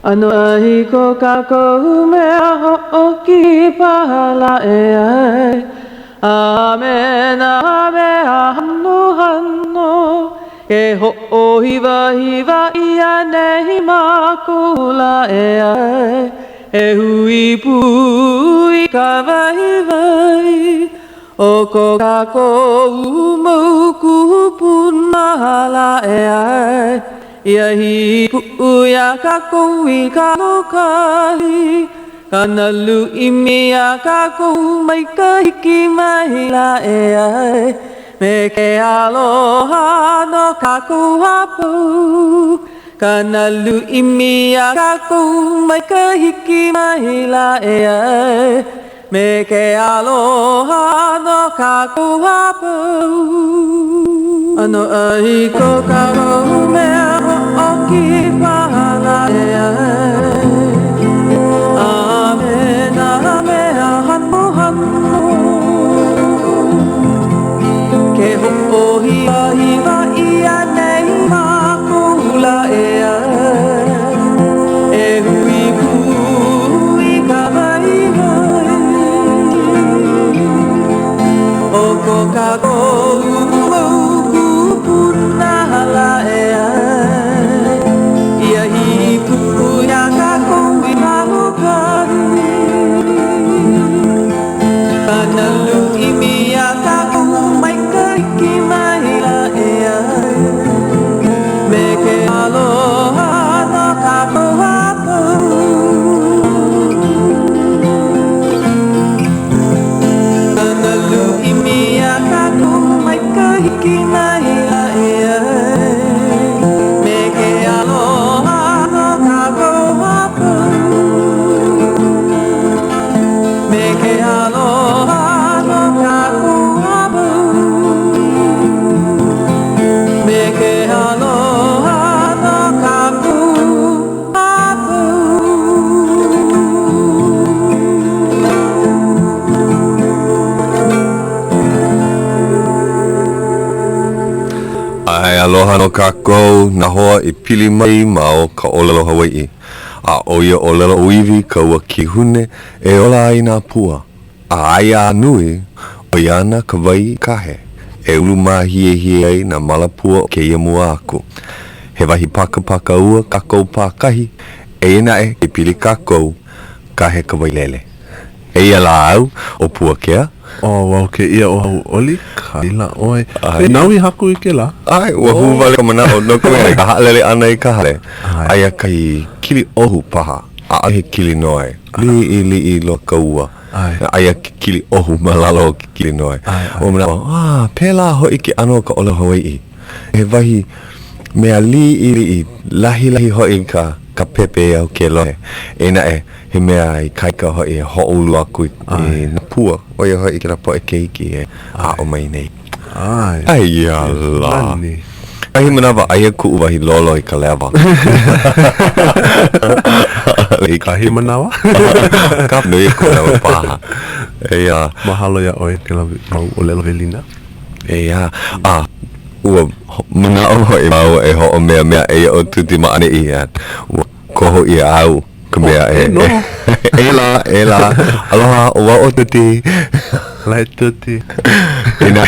ʻAnoʻai ko kākou mea hoʻokipa lā e ai, A me nā mea hanohano, Ke hoʻohiwahiwa ʻia nei mākou lā e ai, E hui pū i ka waiwai o ko kākou mau kūpuna lā e ai. Ia hīpuʻu iā kākou i ka lōkahi, Ka nalu ʻimi iā kākou mai ka hiki mai lā e ai, Me ke aloha no kākou a pau, Ka nalu ʻimi iā kākou mai ka hiki mai lā e ai, Me ke aloha no kākou a pau. ʻAnoʻai ko kākou mea hoʻokipa lā e ai, A me nā mea hanohano, Ke hoʻohiwahiwa ʻia nei mākou lā e ai, E hui pū i ka waiwai o ko kākou mau kūpuna lā e ai, Ia hīpuʻu iā kākou i ka lōkahi, Ka nalu ʻimi iā kākou mai ka hiki mai lā e ai, Me ke aloha no kākou a pau. Ka nalu ʻimi iā kākou mai ka hiki mai lā e ai, Me ke aloha no kākou a pau. Me ke aloha no kākou a pau. Me ke aloha no kākou a pau. ʻAe, aloha nō kākou, nā hoa i pili mai ma o ka ʻōlelo Hawaiʻi. A ʻo ia ʻōlelo ʻōiwi ka ua Kihune e ola ai nā pua, a aia a nui, ʻo ia ana ka wai kahe e ulu māhiehie ai nā māla pua o kēia mua aku. He wahi pakapaka ua kākou pākahi, eia naʻe ke pili kākou, kahe ka wailele. Eia lā au, ʻo Puakea. ʻO wau kēia ʻo Hauʻoli Kaila ʻoe. ʻAe. Nāu i haku i kēlā? ʻAe, ua hū wale ka manaʻo, no ka mea, i ka haʻalele ʻana i ka hale, aia kahi kili ʻohu paha, ʻaʻohe he kili noe, liʻiliʻi loa ka ua, aia ke kili ʻohu ma lalo o ke kili noe. Ua manaʻo, ah, pēlā hoʻi ke ʻano o ka ʻōlelo Hawaiʻi. He wahi mea liʻiliʻi, lahilahi hoʻi ka ka pepeiao ke lohe. Eia naʻe, he mea ikaika hoʻi e hoʻoulu aku i nā pua, ʻo ia hoʻi kēlā poʻe keiki e aʻo mai nei. ʻAe. Aia lā. Nani. Kahi manawa, aia kuʻu wahi lolo i ka lewa. Kahi manawa? Ka nui o ka manawa paha. Eia. Mahalo iā ʻoe kēlā mau ʻōlelo welina. Eia. A ua manaʻo hoʻi māua e hoʻomeamea eia ʻo Tuti ma ʻaneʻi, a ua koho ʻia au ka mea e, e lā, e lā, aloha, ʻo wau ʻo Tuti. Aloha e Tuti. Inā,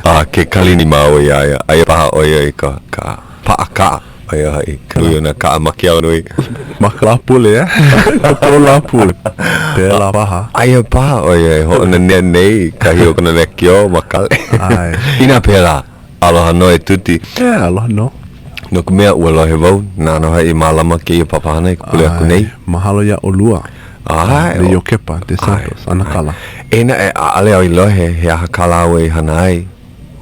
a ke kali nei māua iā ia, aia paha ʻo ia i ka, ka paʻa kaʻa, ʻo ia hoʻi, ka nui o nā kaʻa ma ke alanui. Ma ka Lāpule, eh? Ka pō Lāpule. Pēlā paha. Aia paha ʻo ia e hoʻonanea nei i kahi o kona lekiō ma ka hale. ʻAe. Inā pēlā, Aloha nō e Tuti. E, aloha nō. No ka mea, ua lohe wau, nāna hoʻi i mālama kēia papahana i ka pule aku nei. Mahalo iā ʻolua. ʻAe. Me Iokepa de Santos, ʻanakala. Eia naʻe, ʻaʻole au i lohe he aha kā lāua i hana ai.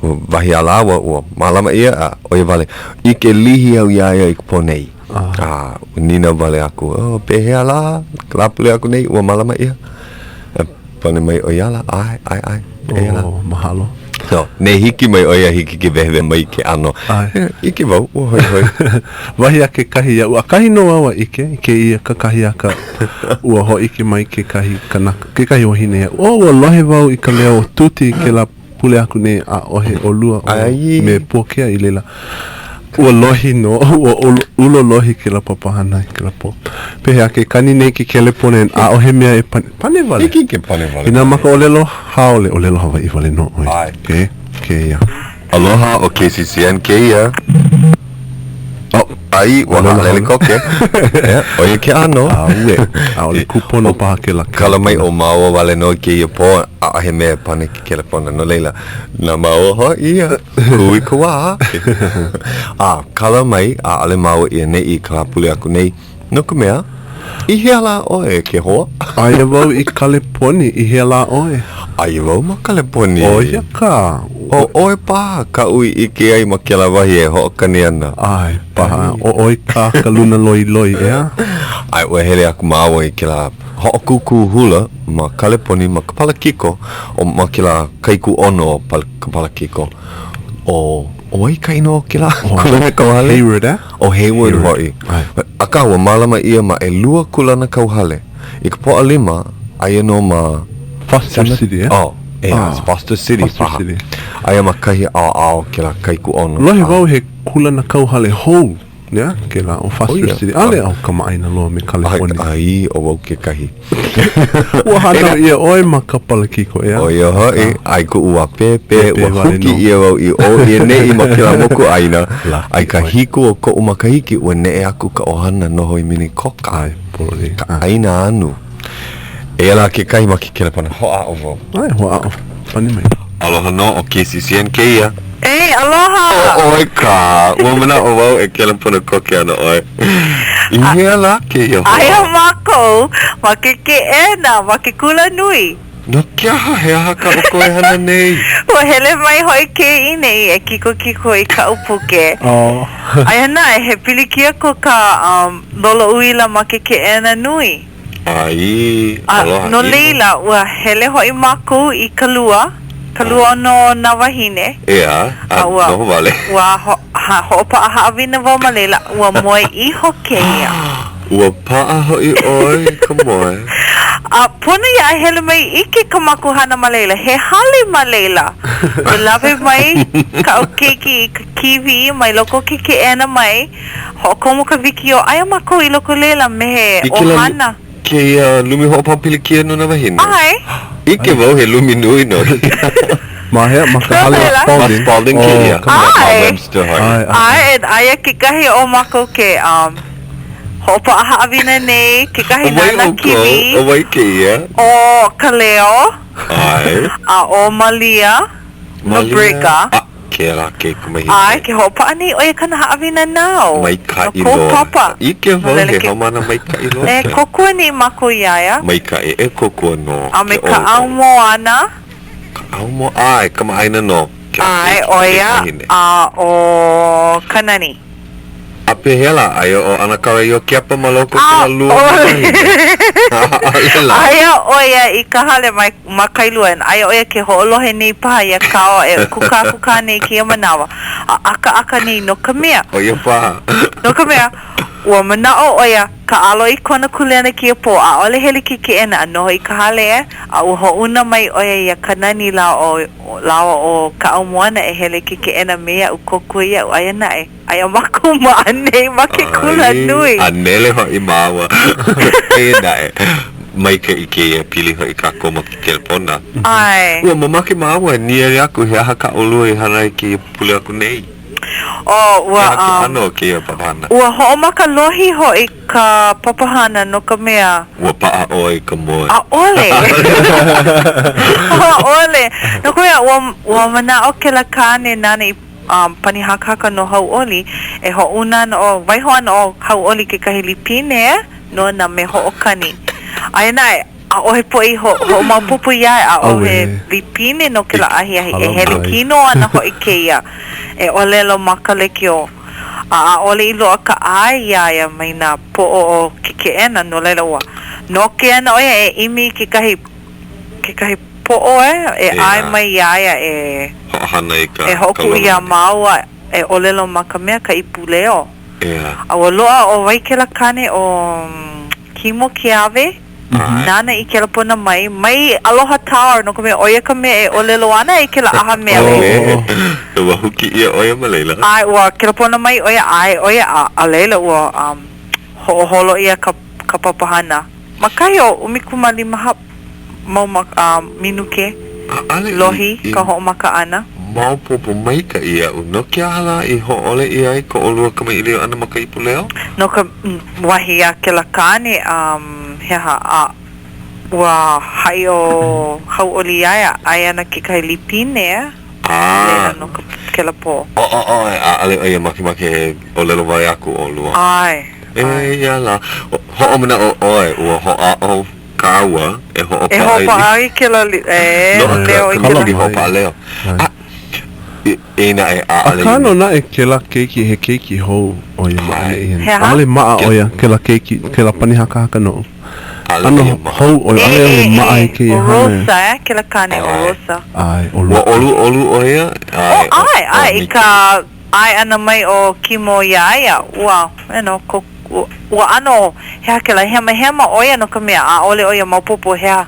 Wahi a lāua, ua mālama ʻia, a ʻo ia wale. ʻIke lihi au iā ia i ka pō nei. A ua nīnau wale aku, oh, pehea lā, ka Lāpule aku nei, ua mālama ʻia? Pane mai ʻo ia ala, ʻae, ʻae, ʻae, eia lā. Oh, mahalo. So, nei hiki mai ʻo ia, hiki ke wehewehe mai ke ʻano. ʻAe. ʻIke wau, ua hoihoi. Wahi a kekahi iaʻu, ʻakahi nō au a ʻike i kēia kakahiaka, ua hōʻike mai kekahi kanaka, kekahi wahine iaʻu, oh, ua lohe wau i ka leo o Tuti i kēlā pule aku nei, ʻaʻohe ʻolua ʻo me Puakea i laila. Ua lohi nō, ua ʻolu, Ulolohi kēlā papahana i kēlā pō. Pehea ke kani nei ke kelepona and ʻaʻohe mea e pane, pane wale. Hiki ke pane wale. Inā ma ka ʻōlelo haole, ʻōlelo Hawaiʻi wale nō ʻoe. ʻAe. Okay, kēia. Aloha, ʻo KCCN kēia. Oh, ai, ua haʻalele koke. Yeah, ʻo ia ke ʻano. ʻAue, ʻaʻole kūpono paha kēlā. Kala mai ʻo māua wale nō i kēia pō, ʻaʻohe mea e pane ke kelepona. No laila, na māua hoʻi ia. Kūikawā. A, kala mai, ʻaʻole māua i ʻaneʻi i ka Lāpule aku nei, no ka mea, i hea lā ʻoe e ke hoa? Aia wau i Kaleponi, i hea lā ʻoe? Aia wau ma Kaleponi. ʻO ia kā. ʻO ʻoe paha kaʻu i ʻike ai ma kēlā wahi e hoʻokani ana. ʻAe paha, ʻo ʻoe kā ka luna loiloi, ʻeā? ʻAe, ua hele aku māua i kēlā hoʻokūkū hula ma Kaleponi ma ka Palakiko, o ma kēlā kaikūʻono o ka Palakiko. ʻO, ʻo wai ka inoa o kēlā kūlanakauhale? Hayward, ʻeā? ʻO Hayward hoʻi. Akā, ua mālama ʻia ma ʻelua kūlanakauhale. I ka Pōʻalima, aia nō ma Foster City, ʻeā? Oh, ʻeā, Foster City paha. Foster City. Aia ma kahi ʻaoʻao o kēlā kaikūʻono. Lohe wau he kūlanakauhale hou. ʻEā, kēlā ʻo Foster City. ʻAʻole au kamaʻāina loa me Kaleponi. ʻAi, ʻo wau kekahi. Ua hānau ʻia ʻoe ma ka Palakiko, ʻeā? ʻO ia hoʻi, a i koʻu wā pēpē, ua huki ʻia wau i ʻō i ʻaneʻi ma kēlā mokuʻāina. A i ka hiku o koʻu makahiki, ua neʻe aku ka ʻohana noho i Minikoka, ʻAe, pololei. ka ʻāina anu. Eia lā kekahi ma ke kelepona. Hoʻāʻo wau. ʻAe, hoʻāʻo. Pane mai. Aloha nō, ʻo KCCN kēia. E, aloha! ʻO ʻoe kā! Ua manaʻo wau e kelepona koke ana ʻoe. I hea lā kēia hoa? Aia mākou ma ke keʻena ma ke kulanui. No ke aha? He aha kā ʻoukou e hana nei? Ua hele mai hoʻi kēia nei e kikokiko i kaʻu puke. Oh. Aia naʻe, he pilikia ko ka um, lolo uila ma ke keʻena nui. ʻAi, A aloha no ʻino. laila, ua hele hoʻi mākou i ka lua, ka lua no nā wāhine. ʻEā, a A ua, noho wale. ua ho, ha, hoʻopaʻa haʻawina wau ma laila, ua moe iho kēia. Ua paʻa hoʻi ʻoe i ka moe. A pono ia e hele mai ʻike kā mākou hana ma laila, he hale ma laila. Ua lawe mai kaʻu keiki i ka kīwī mai loko o ke keʻena mai, Hoʻokomo ka wikiō, aia mākou i loko laila me he I kēlā ʻohana. Kēia lumi hoʻopōpilikia no nā wāhine. ʻAe. ʻIke wau he lumi nui nō ia. Ma hea? Ma ka hale o Spalding? Ma Spalding kēia. ʻAe. Ma Webster hoʻi. ʻAe, ʻae. ʻAe, and aia kekahi o mākou ke um, hoʻopaʻa haʻawina nei, kekahi ʻO wai nānā ʻoukou? kīwī. ʻO wai kēia? ʻO Kaleo. ʻAe. A ʻo Malia. Nobrega. A, kēlā kaikamahine. ʻAe, ke hoʻopaʻa nei ʻo ia kana haʻawina nāu. Maikaʻi No kou loa. papa. ʻIke No wau laila he ke. haumāna maikaʻi loa E kēlā. kōkua nei mākou iā ia. Maikaʻi, e kōkua nō. A me Ke ka ʻoluʻolu. ʻAumoana. Ka ʻAumo, ʻae, kamaʻāina nō. Kēlā ʻAe, ʻo ia, kaikamahine. a ʻo Kanani. A pehea lā, aia ʻo ʻAnakala Iokepa ma loko o kēlā lua ʻAʻole. ʻAʻole lā. Aia ʻo ia i ka hale mai ma Kailua, and aia ʻo ia ke hoʻolohe nei paha iā kāua e kūkākūkā nei i kēia manawa, a ʻakaʻaka nei no ka mea. ʻO ia paha. No ka mea, ua manaʻo ʻo ia, kāʻalo i kona kuleana kēia pō, ʻaʻole hele i ke keʻena a noho i ka hale, a ua hoʻouna mai ʻo ia iā Kanani lā ʻo lāua ʻo Kaʻaumoana e hele i ke keʻena me iaʻu, kōkua iaʻu, aia naʻe. Aia mākou ma ʻaneʻi ma ke kula nui. A nele hoʻi māua. Eia naʻe, maikaʻi kēia pili hoʻi kākou ma ke kelepona. ʻAe. Ua mamake māua e nīele aku he aha kā ʻolua i hana ai kēia pule aku nei? Oh, ua, He aha ke um, ʻano o kēia papahana? Ua hoʻomaka lohi hoʻi ka papahana no ka mea. Ua paʻa ʻoe i ka moe. ʻAʻole. ʻAʻole. No ka mea, ua, ua manaʻo kēlā kāne nāna i um, pani hakahaka no Hauʻoli, e hoʻouna ana ʻo, waiho ana ʻo Hauʻoli kekahi lipine nona me hoʻokani. Aia naʻe, ʻaʻohe poʻe i ho, hoʻomaopopo iā ia, ʻaʻohe lipine no kēlā ahiahi. E hele kino ana hoʻi kēia e ʻōlelo ma ka lekiō. A ʻaʻole i loaʻa ka ʻae iā ia mai nā poʻo o ke keʻena, no laila ua noke ana ʻo ia e ʻimi i kekahi kekahi poʻo e, e ʻae mai iā ia e Hoʻohana i ka e hoʻokuʻu iā māua e ʻōlelo ma ka mea, ka ipuleo. ʻEā. A ua loaʻa ʻo wai kēlā kāne ʻo Kimo Keawe? Nāna i kelepona mai, mai Aloha Tower, no ka mea, ʻo ia ka mea e ʻōlelo ana i kēlā ʻaha mele. Ua huki ʻia ʻo ia ma laila. ʻAe, ua kelepona mai ʻo ia, ʻae ʻo ia, a, a laila ua um, hoʻoholo ʻia ka, ka papahana. Ma kahi o 15 mau ma, um, minuke ʻAʻole lohi i, ka hoʻomaka ʻana. Maopopo maikaʻi iaʻu, no ke aha lā i hōʻole ʻia ai ko ʻolua kamaʻilio ʻana ma ka ipu leo? No ka, wahi a kēlā kāne, um, he aha, a ua haʻi ʻo Hauʻoli iā ia, aia ana kekahi lipine Ah. laila no ka, kēlā pō. ʻO, ʻo, ʻoe, ʻaʻole ʻo ia makemake e ʻōlelo wale aku ʻolua. ʻAe, ʻAe. Eia lā, hoʻomanaʻo ʻoe, ua hoʻāʻo kāua e E hoʻopaʻa i. hoʻopaʻa i kēlā li, e, leo i kēlā. I hoʻopaʻa leo. A, i naʻe, ʻaʻole. Akā nō naʻe kēlā keiki he keiki hou ʻo ia ma ʻaneʻi. He aha? ʻAʻole maʻa ʻo ia kēlā keiki, kēlā pani hakahaka noʻu. ʻAno hou ʻo ia, ʻaʻole au maʻa i kēia ʻO hana. Rosa, eh, kēlā kāne ʻo Rosa. ʻAe, ʻo Ua Rosa. ʻoluʻolu ʻo ia? ʻO, ʻae, ʻae, i ka ʻae ʻana mai o Kimo iā ia, ua, you know, ko, ua ʻano, he aha kēlā, hemahema ʻo ia no ka mea, ʻaʻole ʻo ia maopopo he aha,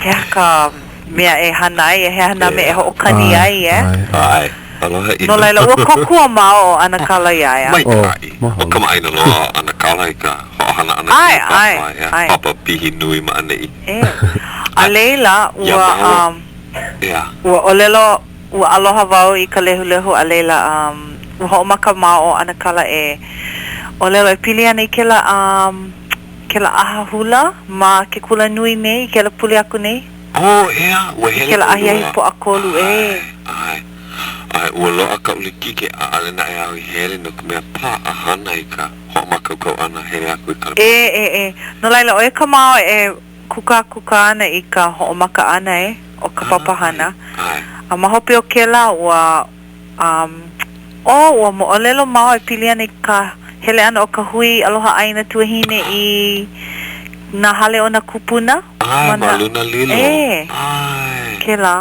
he aha ka mea e hana ai, he aha nā mea e hoʻokani ai, eh? ʻAe, aloha ʻino. No laila, ua kōkua māua ʻo ʻAnakala iā ia. Maikaʻi. ʻO kamaʻāina loa ʻo ʻAnakala i ka hoʻohana ʻana i kēia papa, ʻeā, papa pihi nui ma ʻaneʻi. E. A laila, ua, um, ua ʻōlelo, ua aloha wau i ka lehulehu, a laila, um, ua hoʻomaka māua ʻo ʻAnakala e ʻōlelo e pili ana i kēlā, um, kēlā ʻaha hula ma ke kulanui nei i kēlā pule aku nei. Oh, ʻeā, ua hele I kēlā ahiahi Pōʻakolu, ē. ʻAe, ʻae. ʻAe, ua loaʻa kaʻu likike, ʻaʻole naʻe au i hele no ka mea paʻahana i ka hoʻomākaukau ʻana hele aku i ka. ʻE, ʻe, ʻe. No laila, ʻo ia ka māua e kūkākūkā ana i ka hoʻomaka ʻana, ē, o ka papahana. ʻAe. A ma hope o kēlā, ua, um, oh, ua moʻolelo māua e pili ana i ka hele ʻana o ka hui Aloha ʻĀina Tuahine i nā hale o nā kūpuna. ʻAe, ma Lunalilo. ʻE. ʻAe. Kēlā.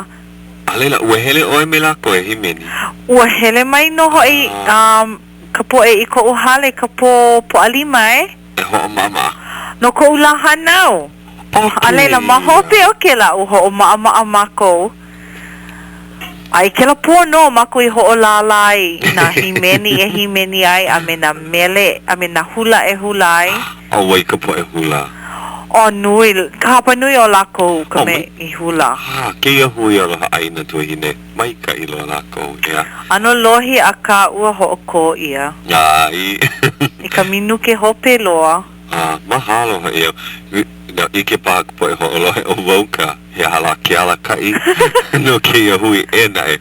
A laila, ua hele ʻoe me lākou e hīmeni? Ua hele mai nō hoʻi um, ka poʻe i koʻu hale ka pō Pōʻalima, e. E hoʻomaʻamaʻa. No koʻu lā hānau. Okay. A laila, ma hope o kēlā, ua hoʻomaʻamaʻa mākou. A i kēlā pō nō mākou i hoʻolālā ai i nā hīmeni e hīmeni ai a me nā mele a me nā hula e hula ai. ʻO wai ka poʻe hula? ʻO nui, ka hapanui o lākou ka mea i hula. Ha, kēia hui aloha ʻāina tuahine, maikaʻi loa lākou, ʻeā. ʻAno lohi akā ua hoʻokō ʻia. ʻAe. I ka minuke hope loa. A, mahalo hoʻi au. No, ʻike paha ka poʻe hoʻolohe ʻo wau ka he aha lā ke alakaʻi no kēia hui ʻē naʻe.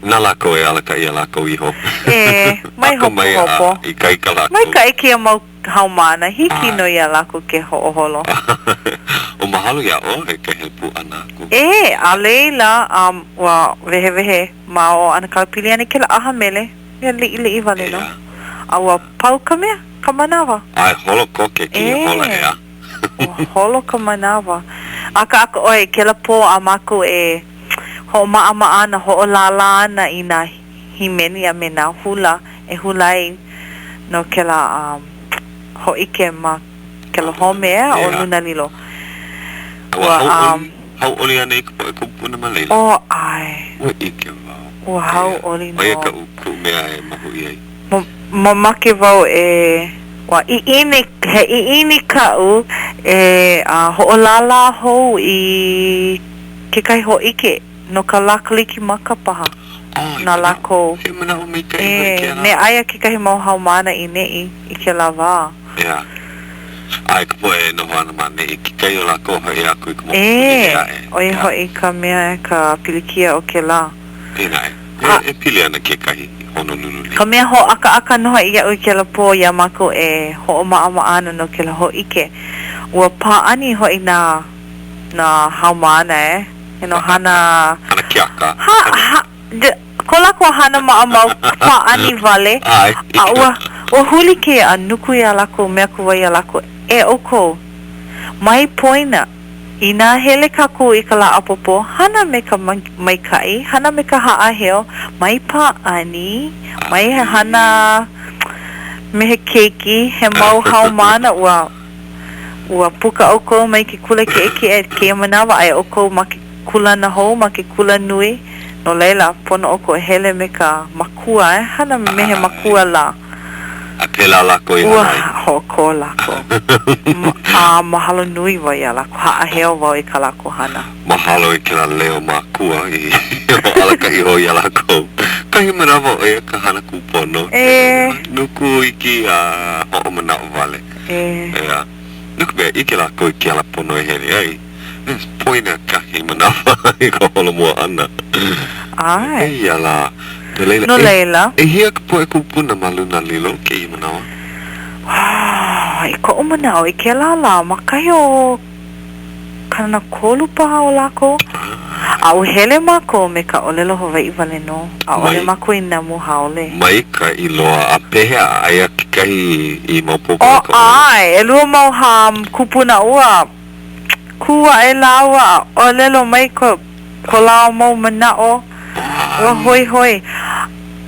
Na lākou e alakaʻi iā lākou iho. E, mai Akamai a hopohopo. ikaika lākou. Maikaʻi kēia mau haumāna, hiki nō iā lākou ke hoʻoholo. ʻO mahalo iā ʻoe ka hele pū ʻana aku. E, a laila, um, ua wehewehe māua ʻo ʻAnakala pili ana i kēlā ʻaha mele, mea liʻiliʻi wale nō. A ua pau ka mea, ka manawa. ʻAe, holo koke kēia hola, ʻeā. Ua holo ka manawa. ʻAkaʻaka ʻoe i kēlā pō a mākou e hoʻomaʻamaʻa ana, hoʻolālā ana i nā hīmeni a me nā hula e hula ai no kēlā um, hōʻike ma kēlā home ʻeā ʻo Lunalilo. Ua hauʻoli, hauʻoli anei ka poʻe kūpuna ma laila? ʻO, ʻae. Ua ʻike wau. Ua hauʻoli nō. ʻO ia kaʻu, kuʻu mea e mahuʻi ai. Mamake wau e, ua ʻiʻini, he ʻiʻini kaʻu e hoʻolālā hou i kekahi hōʻike no ka lā Kalikimaka paha na lākou. He manaʻo maikaʻi hoʻi kēlā. Me aia kekahi mau haumāna i neʻi i kēlā wā. ʻEā. A i ka poʻe e noho ana ma ʻaneʻi, kekahi o lākou hoʻi aku i ka mokupuni ʻē aʻe. ʻO ia hoʻi ka mea, ka pilikia o kēlā. Eia naʻe, e pili ana kekahi i Honolulu nei. Ka mea hōʻakaʻaka nō hoʻi iaʻu i kēlā pō iā mākou e hoʻomaʻamaʻa ana no kēlā hōʻike. Ua pāʻani hoʻi nā, nā haumāna, e, you know, hana. Hana keaka. Ha, ha, ko lākou hana maʻamau pāʻani wale. ʻAe. A ua, ua huli kēia a nuku iā lākou, mea aku wau iā lākou, E ʻoukou, mai poina. Inā hele kākou i ka lā ʻapōpō, hana me ka maikaʻi, hana me ka haʻaheo, mai pāʻani, mai hana me he keiki, he mau haumāna ua Ua puka ʻoukou mai ke kula kiʻekiʻe i kēia manawa, aia ʻoukou ma ke kūlana hou, ma ke kula nui, no laila, pono ʻoukou e hele me ka makua, e hana me he makua lā. A pēlā lākou i Ua hana ai. hoʻokō lākou. A mahalo nui wau iā lākou. Haʻaheo wau i kā lākou hana. Mahalo i kēlā leo makua i hoʻoalakaʻi hou iā lākou. Kahi manawa ʻo ia ka hana kūpono. E. Nuku iki a hoʻomanaʻo wale. E. ʻEā. No ka mea, ʻike lākou i ke ala pono e hele ai. Poina kahi manawa i ka holomua ʻana. ʻAe. Eia lā. No laila, No laila. ʻEhia ka poʻe kūpuna ma Lunalilo kēia manawa? I koʻu manaʻo, i kēlā lā, ma kahi o 30 paha o lākou. A ua hele mākou me ka ʻōlelo Hawaiʻi wale nō. ʻAʻole mākou i namu haole. Maikaʻi loa. A pehea, aia kekahi i maopopo O, i ka ʻōlelo? ʻae, ʻelua mau hā kūpuna ua kū aʻe lāua a ʻōlelo mai ko, ko lāua mau manaʻo, ua hoihoi.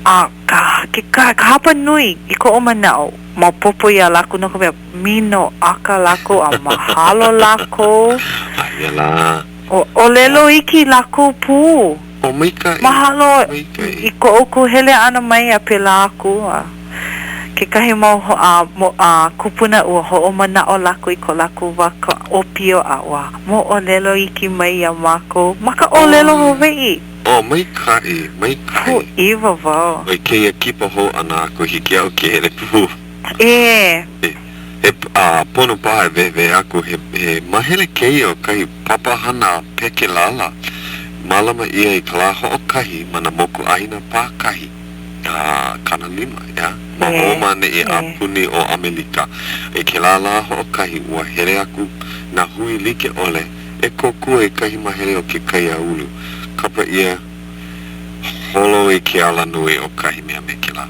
A ka, ke, ka, ka hapa nui i koʻu manaʻo, maopopo iā lākou no ka mea, minoʻaka lākou a mahalo lākou. Aia lā. O, ʻōlelo iki lākou pū. O, maikaʻi. Mahalo Maikaʻi. i ko ʻoukou hele ʻana mai a pēlā aku. A kekahi mau ho, a, mo, a kūpuna ua hoʻomanaʻo lākou i ko lākou wā ka ʻōpio a ua moʻolelo iki mai iā mākou ma ka ʻōlelo Hawaiʻi. O, maikaʻi, maikaʻi. Pūʻiwa wau. ʻO kēia kipa hou ʻana aku, hiki iaʻu ke hele pū. E. He, a pono paha e wehewehe aku, he, he mahele kēia o kahi papahana pekelala, mālama ʻia i ka lā hoʻokahi ma nā mokuʻāina pākahi a 50, ʻeā, ma ʻō ma ʻaneʻi a puni ʻo ʻAmelika. I kēlā lā hoʻokahi, ua hele aku nā hui like ʻole e kōkua i kahi mahele o ke kaiāulu, kapa ʻia Holo i ke alanui o kahi mea me kēlā.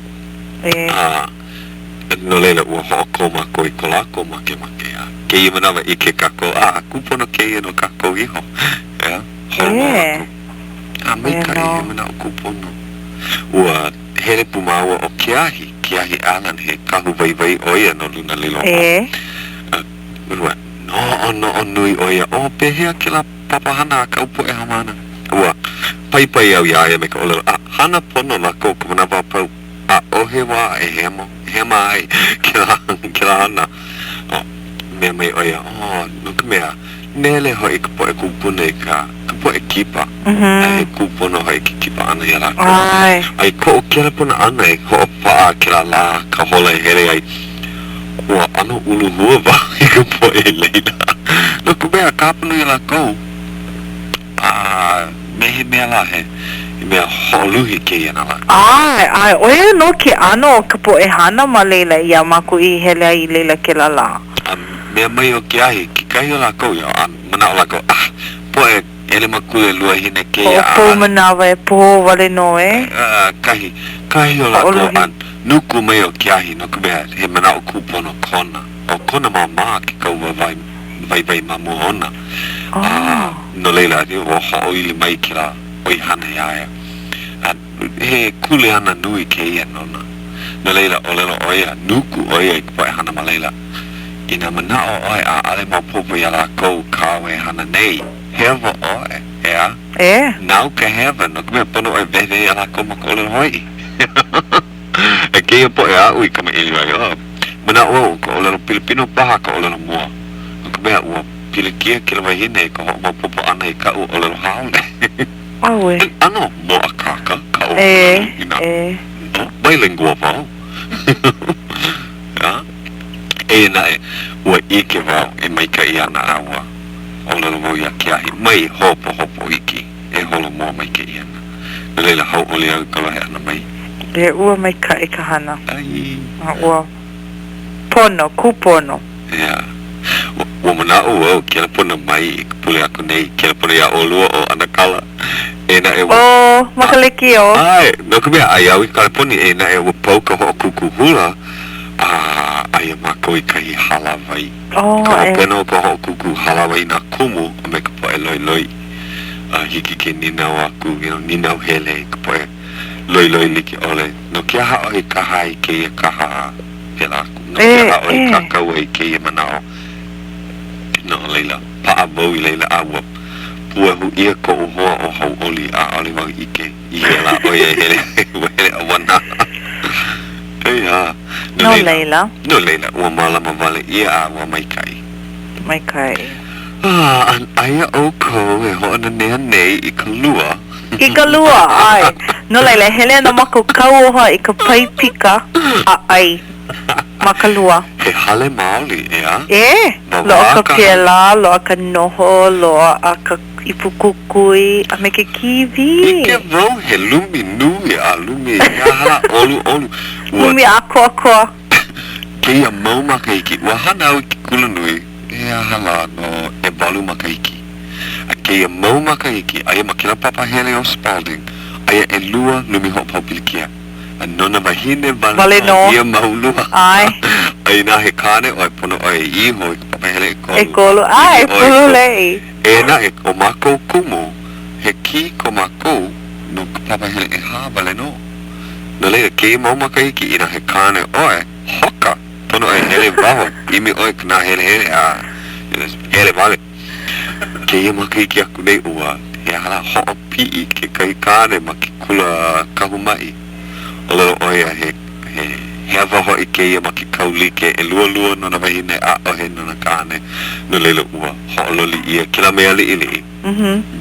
A no laila, ua hoʻokō mākou i ko lākou makemake. A kēia manawa, ʻike kākou, a kūpono kēia no kākou iho. ʻEā, holo mau lākou. A maikaʻi, he manaʻo kūpono. Ua hele pū māua ʻo Keahi, Keahi Allen, he kahu waiwai ʻo ia no Lunalilo. A ua noʻonoʻo nui ʻo ia, ʻO pehea kēlā papahana a kaʻu poʻe haumāna? Ua paipai au iā ia me ka ʻōlelo, a hana pono lākou ka manawa a pau. ʻAʻohe wā e hemo, hema ai kēlā, kēlā hana. O, mea mai ʻo ia, oh, no ka mea, nele hoʻi ka poʻe kūpuna i ka, ka poʻe kipa. A he kūpono hoʻi ke kipa ʻana iā lākou. A i koʻu kelepona ʻana e hoʻopaʻa kēlā lā ka hola e hele ai, ua ʻano uluhua wau i ka poʻe i laila. No ka mea, ka hapanui o lākou, A me he mea lā, he mea hoʻoluhi kēia na lākou. ʻAe, ʻae, ʻo ia nō ke ʻano o ka poʻe hana ma laila iā mākou i hele ai i laila kēlā lā. A mea mai ʻo Keahi, kekahi o lākou, ia, a manaʻo lākou, ah, poʻe ʻelemakule luahine kēia, Hoʻopau ʻaʻale. manawa e pohō wale nō, e. A, kahi, kahi o lākou, Hoʻoluhi. a nuku mai ʻo Keahi, no ka mea, he manaʻo kūpono kona. ʻO kona māmā ke kauā waiwai ma mua ona, a no laila, ua hoʻoili mai kēlā ʻoihana iā ia. A he kuleana nui kēia nona. No laila, ʻōlelo ʻo ia, nuku ʻo ia i ka poʻe hana ma laila. Inā manaʻo ʻoe ʻaʻole maopopo iā lākou kāu e hana nei, hewa ʻoe, ʻeā? E. Nāu ka hewa, no ka mea, pono ʻoe wehewehe iā lākou ma ka ʻōlelo Hawaiʻi. E kēia poʻe aʻu i kamaʻilio ai, oh, manaʻo au ʻo ka ʻōlelo Pilipino paha ka ʻōlelo mua, no ka mea, ua pilikia kēlā wahine i ka hoʻomaopopo ʻana i kaʻu ʻōlelo haole. ʻAue. He ʻano mōakāka kaʻu ʻōlelo inā bilingual wau. ʻEā? Eia naʻe, ua ʻike wau e maikaʻi ana a ua ʻōlelo wau iā Keahi, mai hopohopo iki. e holo mua mai kēia hana. No laila, hauʻoli au i ka lohe ʻana mai. E ua maikaʻi ka hana. ʻAi. A ua pono, kūpono. ʻEā. Ua, ua manaʻo au, kelepona mai i ka pule aku nei, kelepona iā ʻolua ʻo ʻAnakala. Eia naʻe ua. ʻO, ma ka lekiō. ʻAe, no ka mea, aia au i Kaleponi, eia naʻe ua pau ka hoʻokūkū hula, a aia mākou i kahi hālāwai. ʻO, Ka e. hopena o ka hoʻokūkū hālāwai nā kumu a me ka poʻe loiloi. A hiki ke nīnau aku, you know, nīnau hele i ka poʻe loiloi like ʻole, no ke aha ʻoe i kaha ai i kēia kaha a pēlā aku? No ke aha ʻoe i kākau ai i kēia manaʻo? laila, a ua puehu ʻia koʻu hoa ʻo Hauʻoli, ʻaʻole wau ʻike i hea lā ʻo ia e hele ai, ua hele a wānā. ʻEā. No laila. No laila, ua mālama wale ʻia a ua maikaʻi. Maikaʻi. A aia ʻoukou e hoʻonanea nei i ka lua. I ka lua, ʻae. No laila, e hele ana mākou kauoha i ka paipika a ʻai ma ka lua. He hale maoli, ʻeā? E! Loaʻa ka piela, loaʻa ka noho, loaʻa ka ipu kukui, a me ke kīwī. ʻIke wau he lumi nui a lumi he aha lā ʻoluʻolu. Ua. Lumi ʻākoakoa. Kēia mau makahiki, ua hana au i ke kulanui, he aha lā no ʻewalu makahiki. A kēia mau makahiki, aia ma kēlā papahele ʻo Spalding, aia ʻelua lumi hoʻopau pilikia. A no nā wāhine wale nō ia mau lua. ʻAe. A inā he kāne ʻoe, pono ʻoe e iho i ka papahele ʻekolu. ʻEkolu, ʻae, pololei. Eia naʻe, ʻo mākou kumu, he kī ko mākou no ka papahele ʻehā wale nō. No laila, kēia mau makahiki, inā he kāne ʻoe, hoka! Pono ʻoe e hele i waho, ʻimi ʻoe i ka nāhelehele a hele wale. Kēia makahiki aku nei ua he aha lā hoʻopiʻi kekahi kāne ma ke kula kahu maʻi. ʻŌlelo ʻo ia he he hewa hoʻi kēia ma ke kaulike, ʻelua lua no nā wāhine, ʻaʻohe no nā kāne. No laila ua hoʻololi ʻia kēlā mea liʻiliʻi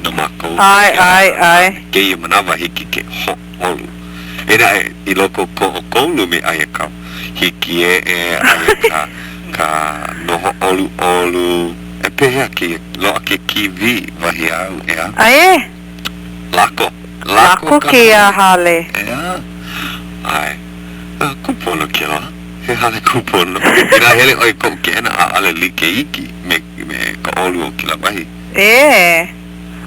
no mākou. ʻAe, ʻae, ʻae. Kēia manawa hiki ke hōʻolu. Eia naʻe, i loko o ko ʻoukou lumi aia ka hikieʻe, aia ka ka noho ʻoluʻolu. E pehea kēia? Loaʻa ke kīwī, wahi āu, ʻeā? ʻAe. Lako. Lako kēia hale. ʻEā. ʻAe. A, kūpono kēlā. He hale kūpono. Inā hele ʻoe i koʻu keʻena, ʻaʻole like iki me, me ka ʻolu o kēlā wahi. ʻĒ.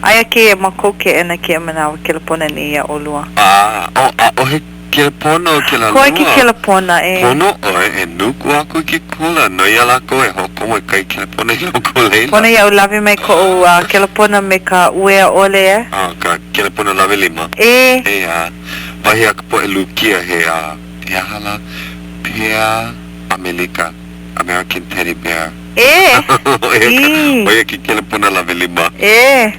Aia kēia ma kou keʻena kēia manawa kelepona nei iā ʻolua. A, oh, ʻaʻohe kelepona o kēlā lua. Koe ke kelepona, e. Pono ʻoe e nuku aku i ke kula, noi iā lākou e hoʻokomo i kahi kelepona i loko o laila. Pono iaʻu lawe mai koʻu kelepona me ka uea ʻole, e. A, ka kelepona lawe lima. E. ʻEā. Wahi a ka poʻe Lūkia, he, a, he aha lā? Pea ʻAmelika, American Teddy Bear. E! ʻO ia ke kelepona lawe lima. E!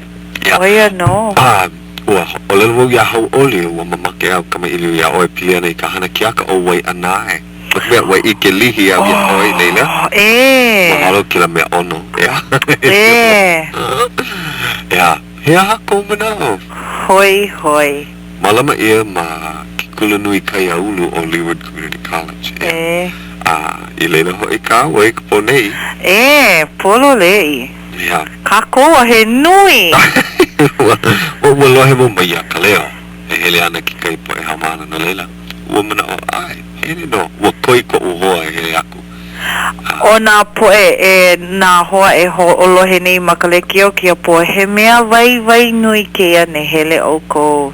ʻO ia nō. A, ua ʻōlelo wau iā Hauʻoli, ua mamake au kamaʻilio iā ʻoe pili ana i ka hana keaka ʻo Waiʻanae. No ka mea, ua ʻike lihi au iā ʻoe i laila. E! Mahalo kēlā mea ʻono, ʻeā. E! ʻEā, he aha kou manaʻo? Hoihoi. Mālama ʻia ma ke Kulanui Kaiāulu ʻo Leeward Community College, ʻeā. E. A i laila hoʻi kāua i ka pō nei. E, pololei. ʻEā. Kākou a he nui! Ua, ua lohe wau mai iā Kaleo e hele ana kekahi poʻe haumāna no laila, ua manaʻo, ʻae, hele nō. Ua koi koʻu hoa e hele aku. ʻO nā poʻe e nā hoa e hoʻolohe nei ma ka lekiō kēia pō, he mea waiwai nui kēia ne hele ʻoukou.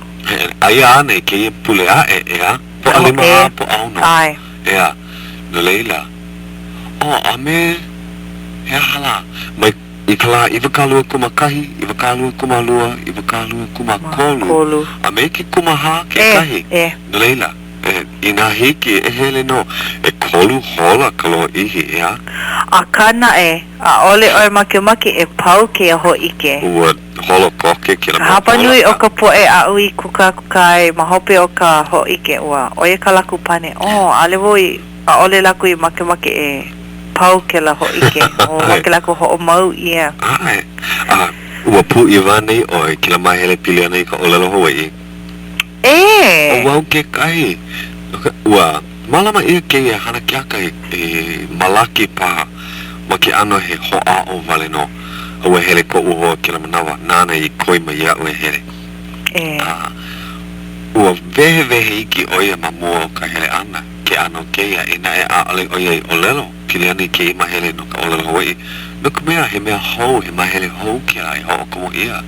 Aia ana i kēia pule aʻe, ʻeā? Pōʻalima a Pōʻaono. ʻAe. ʻEā. No laila, oh, a me he aha lā? Mai i ka lā 21, 22, 23, a me ke 40 kekahi. E, e. No laila. E, inā hiki, e hele nō. ʻEkolu hola ka lōʻihi, ʻeā? Akā naʻe, ʻaʻole ʻoe makemake e pau kēia hōʻike. Ua holo koke kēlā mau hola. Hapa nui o ka poʻe aʻu i kūkākūkā ai ma hope o ka hōʻike, ua ʻo ia kā lākou pane, Oh, ʻaʻole wau i, ʻaʻole lākou i makemake e pau kēlā hōʻike. Ua make lākou hoʻomau ʻia. ʻAe. A ua pūʻiwa anei ʻoe i kēlā māhele pili ana i ka ʻōlelo Hawaiʻi? ʻE! ʻO wau kekahi. Ua mālama ʻia kēia hana keaka e Malaki paha ma ke ʻano he hoʻāʻo wale nō. A ua hele koʻu hoa kēlā manawa, nāna i koi mai iaʻu e hele. ʻE. A ua wehewehe iki ʻo ia ma mua o ka hele ʻana, ke ʻano kēia, eia naʻe ʻaʻole ʻo ia i ʻōlelo pili ana i kēia māhele no ka ʻōlelo Hawaiʻi, no ka mea, he mea hou, he māhele hou kēlā i hoʻokomo ʻia.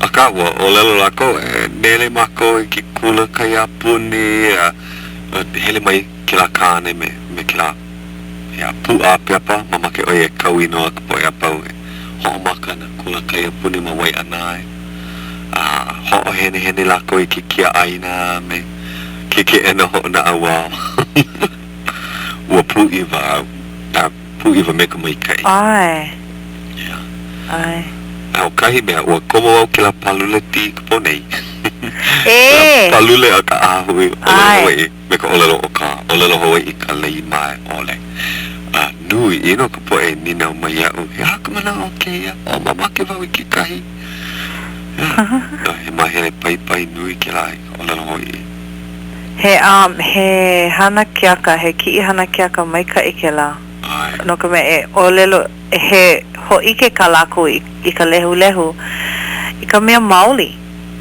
Akā, ua ʻōlelo lākou, e nele mākou i ke kula kaiapuni, a hele mai kēlā kāne me, me kēlā ʻeā, pūʻā pepa, mamake ʻo ia e kau inoa ka poʻe a pau e hoʻomaka nā kula kaiapuni ma Waiʻanae. A hoʻohenehene lākou i ke kiaʻāina a me ke keʻena hoʻonaʻauao. Ua pūʻiwa au, a pūʻiwa me ka maikaʻi. ʻAe. Yeah. ʻAe. A ʻo kahi mea, ua komo au kēlā pālule tī ka pō nei. E! Kēlā pālule a ka ʻAhahui ʻōlelo Hawaiʻi me ka ʻōlelo ʻo ka ʻōlelo Hawaiʻi ka lei mae ʻole. A nui ʻino ka poʻe nīnau mai iaʻu, he aha ka manaʻo o kēia? O mamake wau i kekahi. A he māhele paipai nui kēlā i ka ʻōlelo Hawaiʻi. He, um, he hana keaka, he kiʻi hana keaka maikaʻi kēlā. ʻAe. No ka mea, e ʻōlelo, he hōʻike kā lākou i, i ka lehulehu, i ka mea maoli.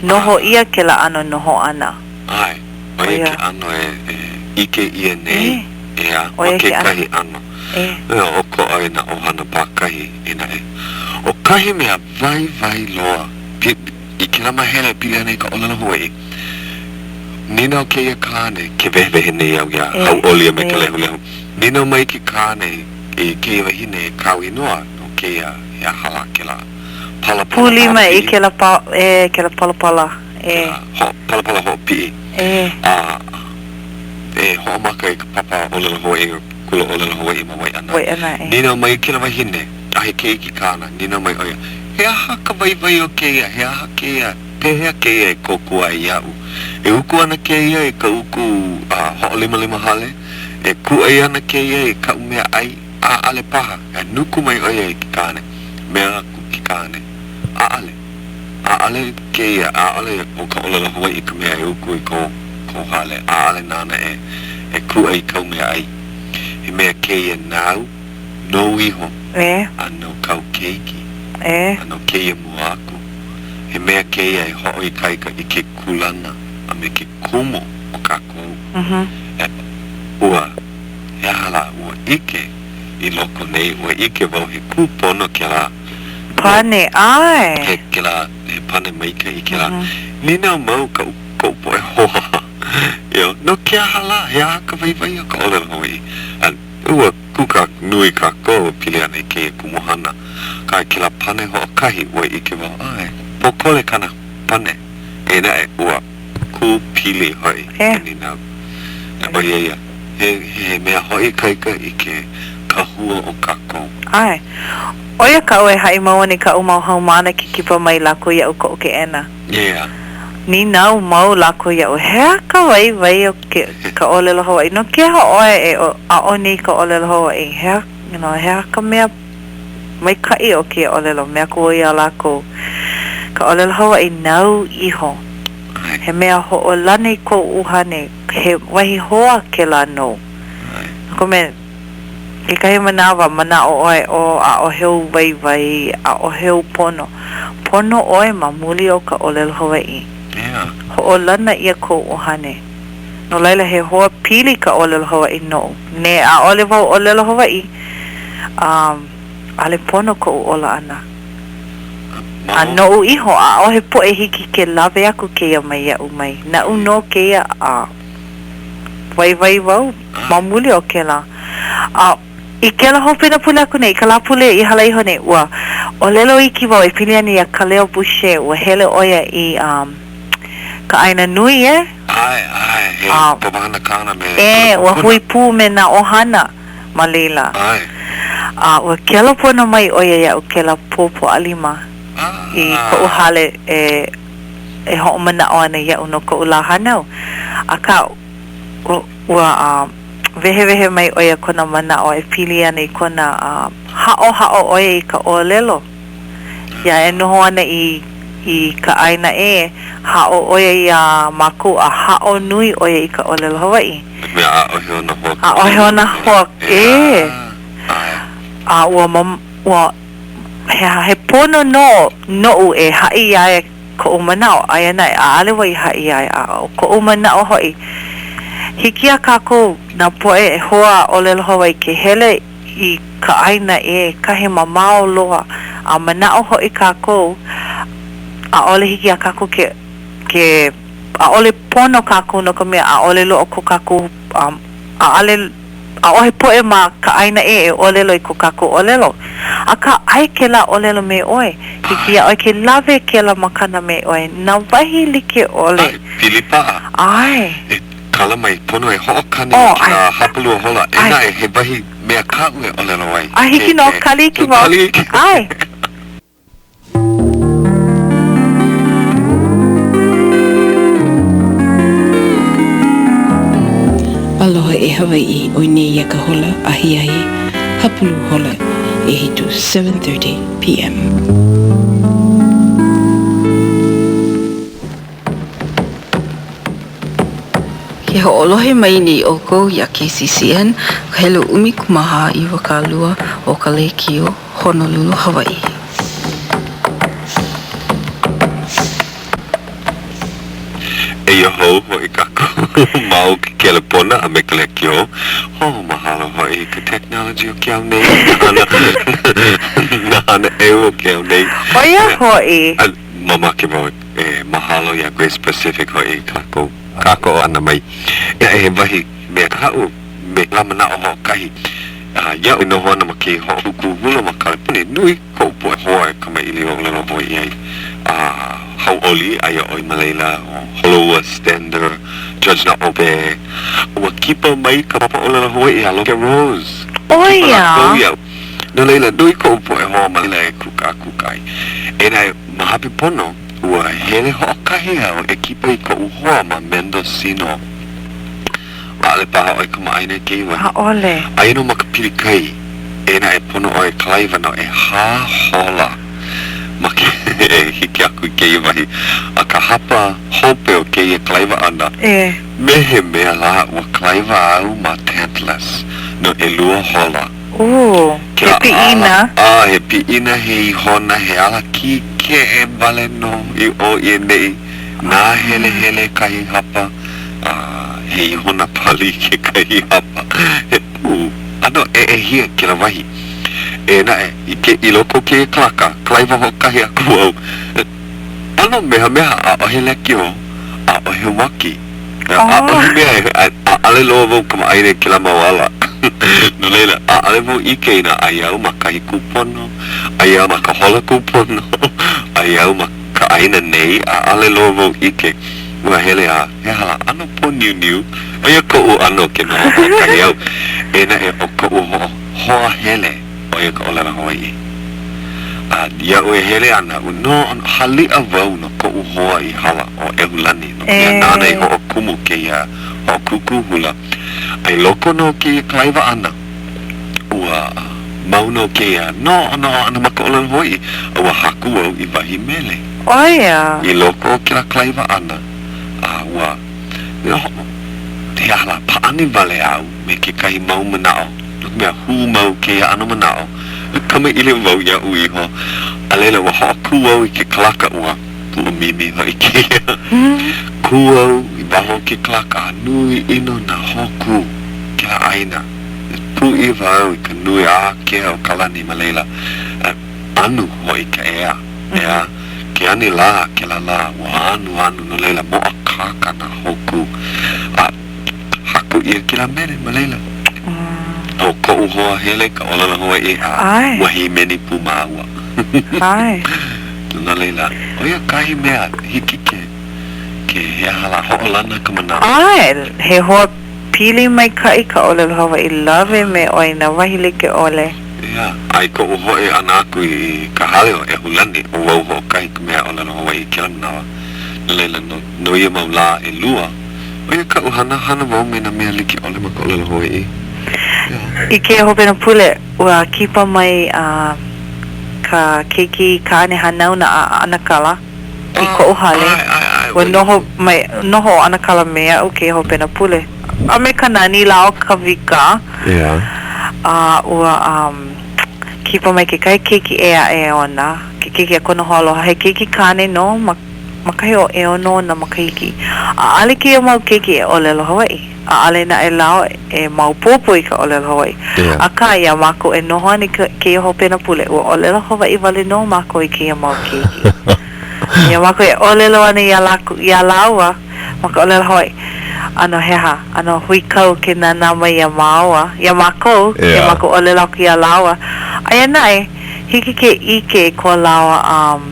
Noho ʻia kēlā ʻano noho ʻana. ʻAe, ʻo ia ke ʻano e, e ʻike ʻia nei, ʻeā, ma kekahi ʻano. ʻEā, ʻokoʻa i nā ʻohana pākahi e naʻe. ʻO kahi mea waiwai loa i kēlā māhele e pili ana i ka ʻōlelo Hawaiʻi, nīnau kēia kāne, ke wehewehe nei au iā Hauʻoli a me ka lehulehu, nīnau mai ke kāne i kēia wahine e kāu inoa no kēia, he aha lā kēlā palapala Pūlima i kēlā pa, e, kēlā palapala, e. Kēlā ho, palapala hoʻopiʻi. E. A e hoʻomaka i ka papa ʻōlelo Hawaiʻi, kula ʻōlelo Hawaiʻi ma Waiʻanae. Waiʻanae, e. Nīnau mai kēlā wahine, a he keiki kāna, nīnau mai ʻo ia, He aha ka waiwai o kēia? He aha kēia? Pehea kēia e kōkua ai iaʻu? E uku ana kēia i ka uku a hoʻolimalima hale? E kūʻai ana kēia i kaʻu mea ʻai? ʻAʻale paha. A nuku mai ʻo ia i ke kāne. Mea aku ke kāne, ʻAʻale. ʻAʻale kēia, ʻaʻole ʻo ka ʻōlelo Hawaiʻi ka mea e uku i kou, kou hale. ʻAʻale nāna e, e kūʻai i kau mea ʻai. He mea kēia nāu, nou iho, E. a no kāu keiki, E. a no kēia mua aku. He mea kēia e hoʻoikaika i ke kūlana a me ke kumu o kākou. E, ua. He aha lā, ua ʻike i loko nei, ua ʻike wau he kūpono kēlā Pane, ʻae. He kēlā, he pane maikaʻi kēlā. Nīnau mau kaʻu, koʻu poʻe hoa, you know, no ke aha lā, he aha ka waiwai o ka ʻōlelo Hawaiʻi? A ua kūkā nui kākou e pili ana i kēia kumuhana. Akā, kēlā pane hoʻokahi, ua ʻike wau, ʻae, pōkole kāna pane, eia naʻe, ua kū pili hoʻi ka nīnau. ʻO ia ia, he, he mea hoʻoikaika i ke kahua o kākou. ʻAe. ʻO ia kaʻu e haʻi mau ana i kaʻu mau haumāna ke kipa mai lākou iaʻu koʻu keʻena. Yeah. Nīnau mau lākou iaʻu, he aha ka waiwai o ke, ka ʻōlelo Hawaiʻi? No ke aha ʻoe e aʻo nei i ka ʻōlelo Hawaiʻi? He aha, you know, he aha ka mea maikaʻi o kēia ʻōlelo? Mea aku wau iā lākou, ka ʻōlelo Hawaiʻi nāu iho. He mea hoʻolana i kou ʻuhane, he wahi hoa kēlā nou. No ka mea, kekahi manawa, manaʻo ʻoe, ʻo, ʻaʻohe ou waiwai, ʻaʻohe ou pono. Pono ʻoe ma muli o ka ʻōlelo Hawaiʻi. Hoʻolana ʻia kou ʻuhane. No laila, he hoa pili ka ʻōlelo Hawaiʻi noʻu. Ne, ʻaʻole wau ʻōlelo Hawaiʻi, um, ʻaʻole pono koʻu ola ʻana. A noʻu iho, ʻaʻohe poʻe hiki ke lawe aku kēia mai iaʻu mai. Naʻu nō kēia a waiwai wau ma muli o kēlā. A i kēlā hopena pule aku nei, i ka Lāpule i hala iho nei, ua ʻōlelo iki wau e pili ana iā Kaleo Boucher, ua hele ʻo ia i um, ka ʻāina nui, e? ʻAe, ʻae, he papahana kāna me E, ua hui pū me nā ʻohana ma laila. ʻAe. A ua kelepona mai ʻo ia iaʻu kēlā pō Pōʻalima i koʻu hale e e hoʻomanaʻo ana iaʻu no koʻu lā hānau. Akā, ua wehewehe mai ʻo ia kona manaʻo e pili ana i kona haʻohaʻo ʻo ia i ka ʻōlelo. Iā e noho ana i i ka ʻāina ʻē, haʻo ʻo ia iā mākou a haʻo nui ʻo ia i ka ʻōlelo Hawaiʻi. No ka mea, ʻaʻohe ona hoa ʻAʻohe ona hoa ʻē. A ua ua he he pono nō noʻu e haʻi iā ia koʻu manaʻo, aia naʻe, ʻaʻole wau i haʻi iā ia, a ʻo koʻu manaʻo hoʻi, hiki iā kākou nā poʻe hoa ʻōlelo Hawaiʻi ke hele i ka ʻāina ʻē, kahi mamao loa, a manaʻo hoʻi kākou, ʻaʻole hiki iā kākou ke, ke, ʻaʻole pono kākou no ka mea, ʻaʻole loa ko kākou, ʻaʻole, ʻaʻohe poʻe ma ka ʻāina ʻē e ʻōlelo i ko kākou ʻōlelo. Akā, aia kēlā ʻōlelo me ʻoe. Hiki iā ʻoe ke lawe kēlā makana me ʻoe, nā wahi like ʻole. ʻAe, pili paʻa. ʻAe. E kala mai, pono e hoʻokani i kēlā hapalua hola, e naʻe, he wahi mea kaʻu e ʻōlelo ai. A hiki nō, kali iki wau. Kali iki. ʻAe. Aloha e Hawaiʻi ʻoi nei ia ka hola ahiahi hapulu hola ʻehitu, 7:30 PM. Ke hoʻolohe mai nei ʻoukou iā KCCN, ka helu 14 20 o ka lēkiō Honolulu, Hawaiʻi. Eia hou hoʻi kākou ma o ke kelepona a me ka lēkiō. Oh, mahalo hoʻi i ka technology o ke au nei, nā hana, nā hana ʻeu o ke au nei. ʻO ia hoʻi. A mamake wau e mahalo iā Grace Pacific hoʻi i kākou kākoʻo ʻana mai. Eia he wahi mea kaʻu me ka manaʻo hoʻokahi. A iaʻu e noho ana ma kēia hoʻokūkū hula ma Kaleponi, nui koʻu poʻe hoa e kamaʻilio ʻōlelo Hawaiʻi ai. A hauʻoli aia ʻoe ma laila, ʻo Holoua Stender, Judge Naʻope. Ua kipa mai ka papa ʻōlelo Hawaiʻi a Loke Rose. ʻO Kipa ia. lākou iaʻu. No laila, nui koʻu poʻe hoa ma laila e kūkākūkā ai. Eia naʻe, ma hope pono, ua hele hoʻokahi au e kipa i koʻu hoa ma Mendocino. ʻAʻole paha ʻoe kamaʻāina i kēia wahi. ʻAʻole. Aia nō ma ka pili kai. Eia naʻe pono ʻoe e kalaiwa no ʻehā hola ma ke e hiki aku i kēia wahi. A ka hapa hope o kēia kalaiwa ʻana, E. me he mea lā ua kalaiwa au ma Tantalus no ʻelua hola. Ū, he Kēlā piʻina. ala, a he piʻina, he ihona, he ala kīkeʻe wale nō i ʻō i ʻaneʻi. Nāhelehele kahi hapa, a he ihona pali kekahi hapa. He pū ʻano ʻeʻehia kēlā wahi. Eia naʻe, i ke i loko o kēia kalaka, kalaiwa hoʻokahi aku au. ʻAno mehameha, ʻaʻohe lekiō, ʻaʻohe uaki, ʻaʻohe mea e, ʻaʻole loa wau kamaʻāina i kēlā mau ala. No laila, ʻaʻole wau ʻike inā aia au ma kahi kūpono, aia au ma ka hola kūpono, aia au ma ka ʻāina nei, ʻaʻole loa wau ʻike, ua hele a he aha lā, ʻano pōniuniu, ʻo ia koʻu ʻano ke noho hoʻokahi au. Eia naʻe, ʻo koʻu hoʻo hoa hele, ʻo ia ka ʻōlelo Hawaiʻi. A iaʻu e hele ana, ua noʻonoʻo haliʻa wau no koʻu hoa i hala, ʻo ʻEhulani, no ka mea nāna i hoʻokumu kēia hoʻokūkū hula. A i loko nō o kēia kalaiwa ʻana, Ua mau nō kēia noʻonoʻo ʻana ma ka ʻōlelo Hawaiʻi, a ua haku au i wahi mele. ʻO ia. I loko o kēlā kalaiwa ʻana, a ua, he aha lā, pāʻani wale au me kekahi mau manaʻo, no ka mea, hū mau kēia ʻano manaʻo, kamaʻilio wau iaʻu iho, a laila ua hoʻokū au i ke kalaka, ua puʻumimi hoʻi kēia. Kū au i waho o ke kalaka a nui ʻino nā hōkū kēlā ʻāina. Pūʻiwa au i ka nui ākea o ka lani ma laila, a anu hoʻi ka ea, ʻeā, ke anilā kēlā lā, ua anuanu, no laila mōakāka nā hōkū, a haku ʻia kēlā mele ma laila. ʻO koʻu hoa hele ka ʻōlelo Hawaiʻi, a ua hīmeni pū māua. No laila, ʻo ia kahi mea hiki ke, ke he aha lā, hoʻolana ka manaʻo. ʻAe, he hoa Pili maikaʻi ka ʻōlelo Hawaiʻi lawe me ʻoe i nā wahi like ʻole. ʻEā, a i koʻu hoʻi ʻana aku i ka hale o ʻEhulani, ʻo wau hoʻokahi ka mea ʻōlelo Hawaiʻi i kēlā manawa. No laila, no, no ia mau lā ʻelua, ʻo ia kaʻu hana, hana wau me nā mea like ʻole ma ka ʻōlelo Hawaiʻi. ʻEā. I kēia hopena pule, ua kipa mai a ka keiki kāne hanauna a ʻAnakala. i koʻu hale, ua noho mai, noho ʻo ʻAnakala me aʻu kēia hopena pule, a me ka nani lā o Kawika, a ua um, kipa mai kekahi keiki ʻē aʻe ona, ke keiki a kona hoaaloha, he keiki kāne nō ma, ma kahi o ʻeono ona makahiki. ʻAʻole kēia mau keiki e ʻōlelo Hawaiʻi. ʻAʻole naʻe lāua e maopopo i ka ʻōlelo Hawaiʻi. Akā, iā mākou e noho ana i kēia hopena pule, ua ʻōlelo Hawaiʻi wale nō mākou i kēia mau keiki. Iā mākou e ʻōlelo ana iā lākou, iā lāua ma ka ʻōlelo Hawaiʻi, ʻano he aha, ʻano huikau ke nānā mai iā māua, iā mākou, iā mākou ʻōlelo aku iā lāua. Aia naʻe, hiki ke ʻike i ko lāua um,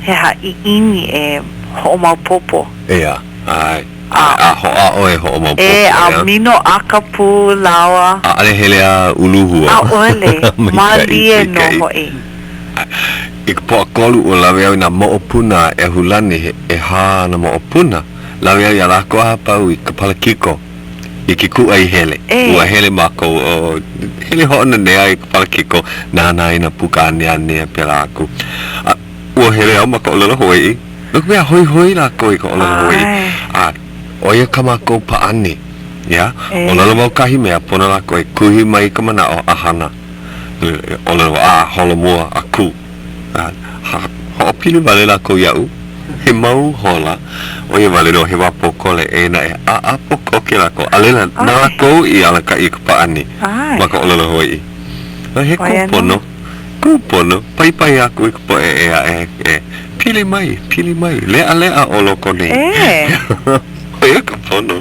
he aha, ʻiʻini e hoʻomaopopo. ʻEā, ʻae. A hoʻāʻo e hoʻomaopopo, E, a minoʻaka pū lāua. ʻAʻole hele a uluhua. ʻAʻole, mālie nō hoʻi. I ka Pōʻakolu, ua lawe au i nā moʻopuna a ʻEhulani, he ʻehā āna moʻopuna. Lawe au iā lākou a pau i ka palakiko. i ke kūʻai hele. E. Ua hele mākou, o, hele hoʻonanea i ka palakiko, nānā i nā puka aneane a pēlā aku. A ua hele au ma ka ʻōlelo Hawaiʻi, no ka mea, hoihoi lākou i ka ʻōlelo Hawaiʻi. ʻAe. A ʻo ia kā mākou pāʻani, yeah? E. ʻŌlelo wau kahi mea, pono lākou e kuhi mai i ka manaʻo a hana. ʻŌlelo a holomua a kū. A hoʻopili wale lākou iaʻu, he mau hola, ʻo ia wale nō, he wā pōkole, eia naʻe, ʻaʻapo koke lākou, a laila, na lākou i alakaʻi i ka pāʻani ma ka ʻōlelo Hawaiʻi. A he kūpono, kūpono, paipai aku i ka poʻe ʻē aʻe e pili mai, pili mai, leʻaleʻa ʻo loko nei. ʻO ia ka pono.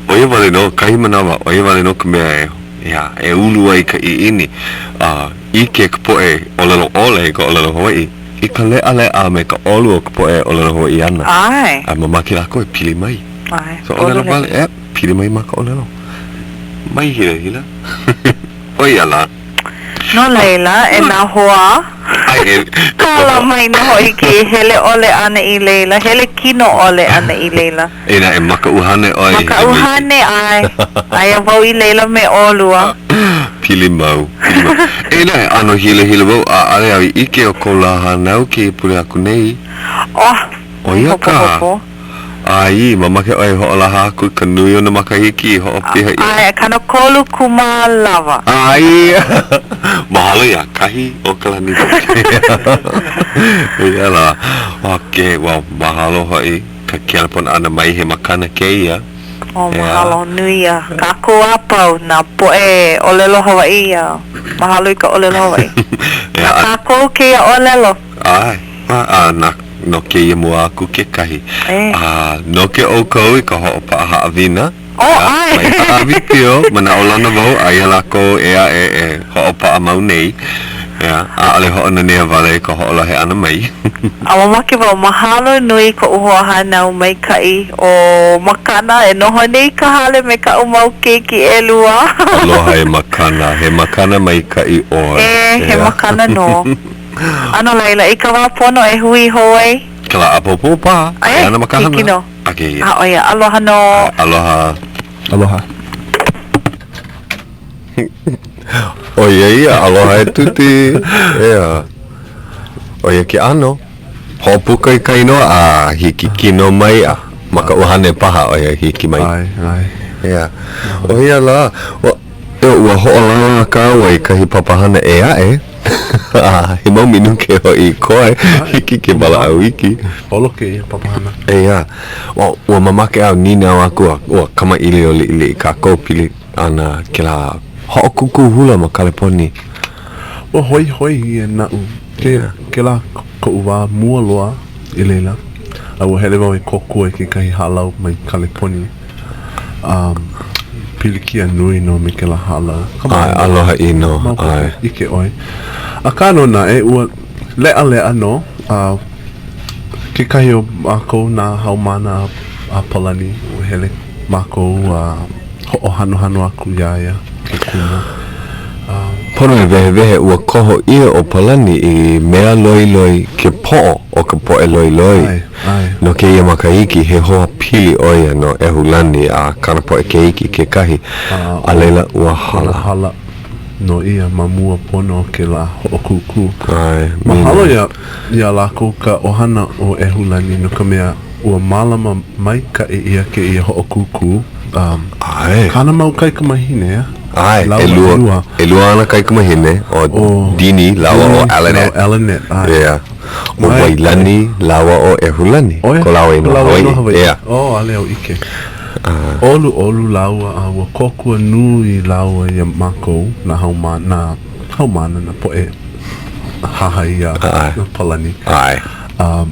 ʻO ia wale nō kahi manawa, ʻo ia wale nō ka mea e, ʻeā, e ulu ai ka ʻiʻini, a ʻike ka poʻe ʻōlelo ʻole i ka ʻōlelo Hawaiʻi, i ka leʻaleʻa a me ka ʻolu o ka poʻe ʻōlelo Hawaiʻi ana. ʻAe. A mamake lākou e pili mai. ʻAe. So ʻōlelo wale, ʻeā, pili mai ma ka ʻōlelo. Mai hilahila. ʻO ia lā. No laila, e nā hoa, kala mai nō hoʻi kēia hele ʻole ʻana i laila, hele kino ʻole ʻana i laila. Inā e ma ka ʻuhane ʻoe. Ma ka ʻuhane, ʻae. Aia wau i laila me ʻolua. Pili mau, pili mau. Inā e ʻano hilahila wau, ʻaʻole au i ʻike ʻo kou lā hānau kēia pule aku nei. Oh, ʻO ia ka. hopohopo. ʻAe, mamake ʻoe e hoʻolaha aku i ka nui o nā makahiki i hoʻopiha ʻia. ʻAe, 30 kūmālawa. ʻAe, mahalo iā Kahi o Kalani Ia lā. Okay, well, mahalo hoʻi ka kelepona ʻana mai, he makana kēia. Oh, mahalo nui iā kākou a pau, nā poʻe ʻōlelo Hawaiʻi a mahalo i ka ʻōlelo Hawaiʻi. Na kākou kēia ʻōlelo. ʻAe, a na, no kēia mua aku kekahi. E. A noke ʻoukou i ka hoʻopaʻa haʻawina. Oh, ʻae. Mai hāʻawi pio, manaʻolana wau, aia lākou ʻē aʻe e hoʻopaʻa mau nei. ʻEā, ʻaʻole hoʻonanea wale i ka hoʻolohe ʻana mai. A mamake wau, mahalo nui koʻu hoahānau maikaʻi ʻo Makana e noho nei i ka hale me kaʻu mau keiki ʻelua. Aloha e Makana, he makana maikaʻi ʻoe. E, he makana nō. A no laila, i ka wā pono e hui hou ai. Ka lā ʻapōpō paha, e ana ma ka hana. Hiki nō. A kēia. A ʻo ia, aloha nō. Aloha. Aloha. ʻO ia ia, aloha e Tuti. ʻEā. ʻO ia ke ʻano. Hoʻopuka i ka inoa a hiki kino mai a ma ka ʻuhane paha ʻo ia hiki mai. ʻAe, ʻae. ʻEā. ʻO ia lā, ua, ua hoʻolālā kāua i kahi papahana ʻē aʻe. A he mau minuke hoʻi i koe, hiki ke walaʻau iki. Holo kēia papahana. ʻEā, ua, ua mamake au nīnau aku a ua kamaʻilio liʻiliʻi kākou pili ana kēlā hoʻokūkū hula ma Kaleponi. Ua hoihoi ia naʻu ke, kēlā koʻu wā mua loa i laila, a ua hele wau e kōkua i kekahi hālau mai Kaleponi. A pilikia nui nō me kēlā hālau. ʻAe, aloha ʻino, ʻae. ʻIke ʻoe. Akā nō naʻe, ua leʻaleʻa nō a kekahi o mākou nā haumāna a Palani, ua hele mākou a hoʻohanohano aku iā ia, ke kumu. Pono e wehewehe, ua koho ʻia ʻo Palani i mea loiloi ke poʻo o ka poʻe loiloi. ʻAe, ʻae. No kēia makahiki, he hoa pili ʻo ia no ʻEhulani a kāna poʻe keiki kekahi, a laila, ua hala. Ua hala nō ia ma mua pono o kēlā hoʻokūkū. ʻAe. Mahalo iā, iā lākou ka ʻohana o ʻEhulani no ka mea, ua mālama maikaʻi ʻia kēia hoʻokūkū. Um, ʻAe. Kāna mau kaikamahine, ʻeā? ʻAe, Lāua ʻelua, ʻelua. ʻelua āna kaikamahine, ʻo ʻO Dini lāua ʻo Alanette. Lāua Alanette, ʻae. ʻEā. ʻO Wailani lāua ʻo ʻEhulani, ʻO ia? ko lāua inoa Ko lāua inoa Hawaiʻi. Hawaiʻi. ʻEā. Oh, ʻaʻole au ʻike. ʻOluʻolu lāua a ua kōkua nui lāua iā mākou, nā haumāna, nā haumāna, nā poʻe hahai iā Palani. ʻAe. A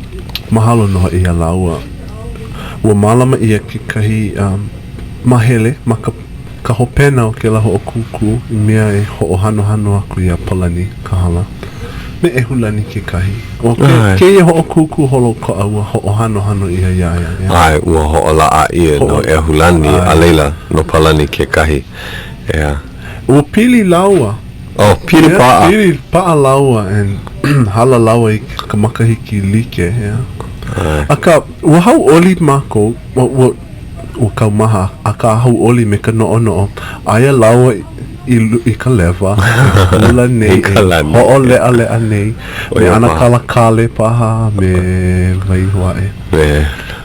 mahalo nō hoʻi iā lāua. Ua mālama ʻia kekahi um, mahele ma ka, ka hopena o kēlā hoʻokūkū i mea e hoʻohanohano aku iā Palani Kahala me ʻEhulani kekahi. ʻO ke, kēia hoʻokūkū holoʻokoʻa ua hoʻohanohano ʻia iā ia. ʻAe, ua hoʻolaʻa ʻia no ʻEhulani, a laila, no Palani kekahi. ʻEā. Ua pili lāua. Oh, pili paʻa. Pili paʻa lāua and hala lāua i ka makahiki like, ʻeā. Akā, ua hauʻoli mākou, ua, ua, ua kaumaha, akā hauʻoli me ka noʻonoʻo, aia lāua i, i ka lewa, e hula nei, I ka e lani. hoʻoleʻaleʻa nei, ʻO me ia paha. ʻAnakala Kale paha, me Waiho aʻe. Me,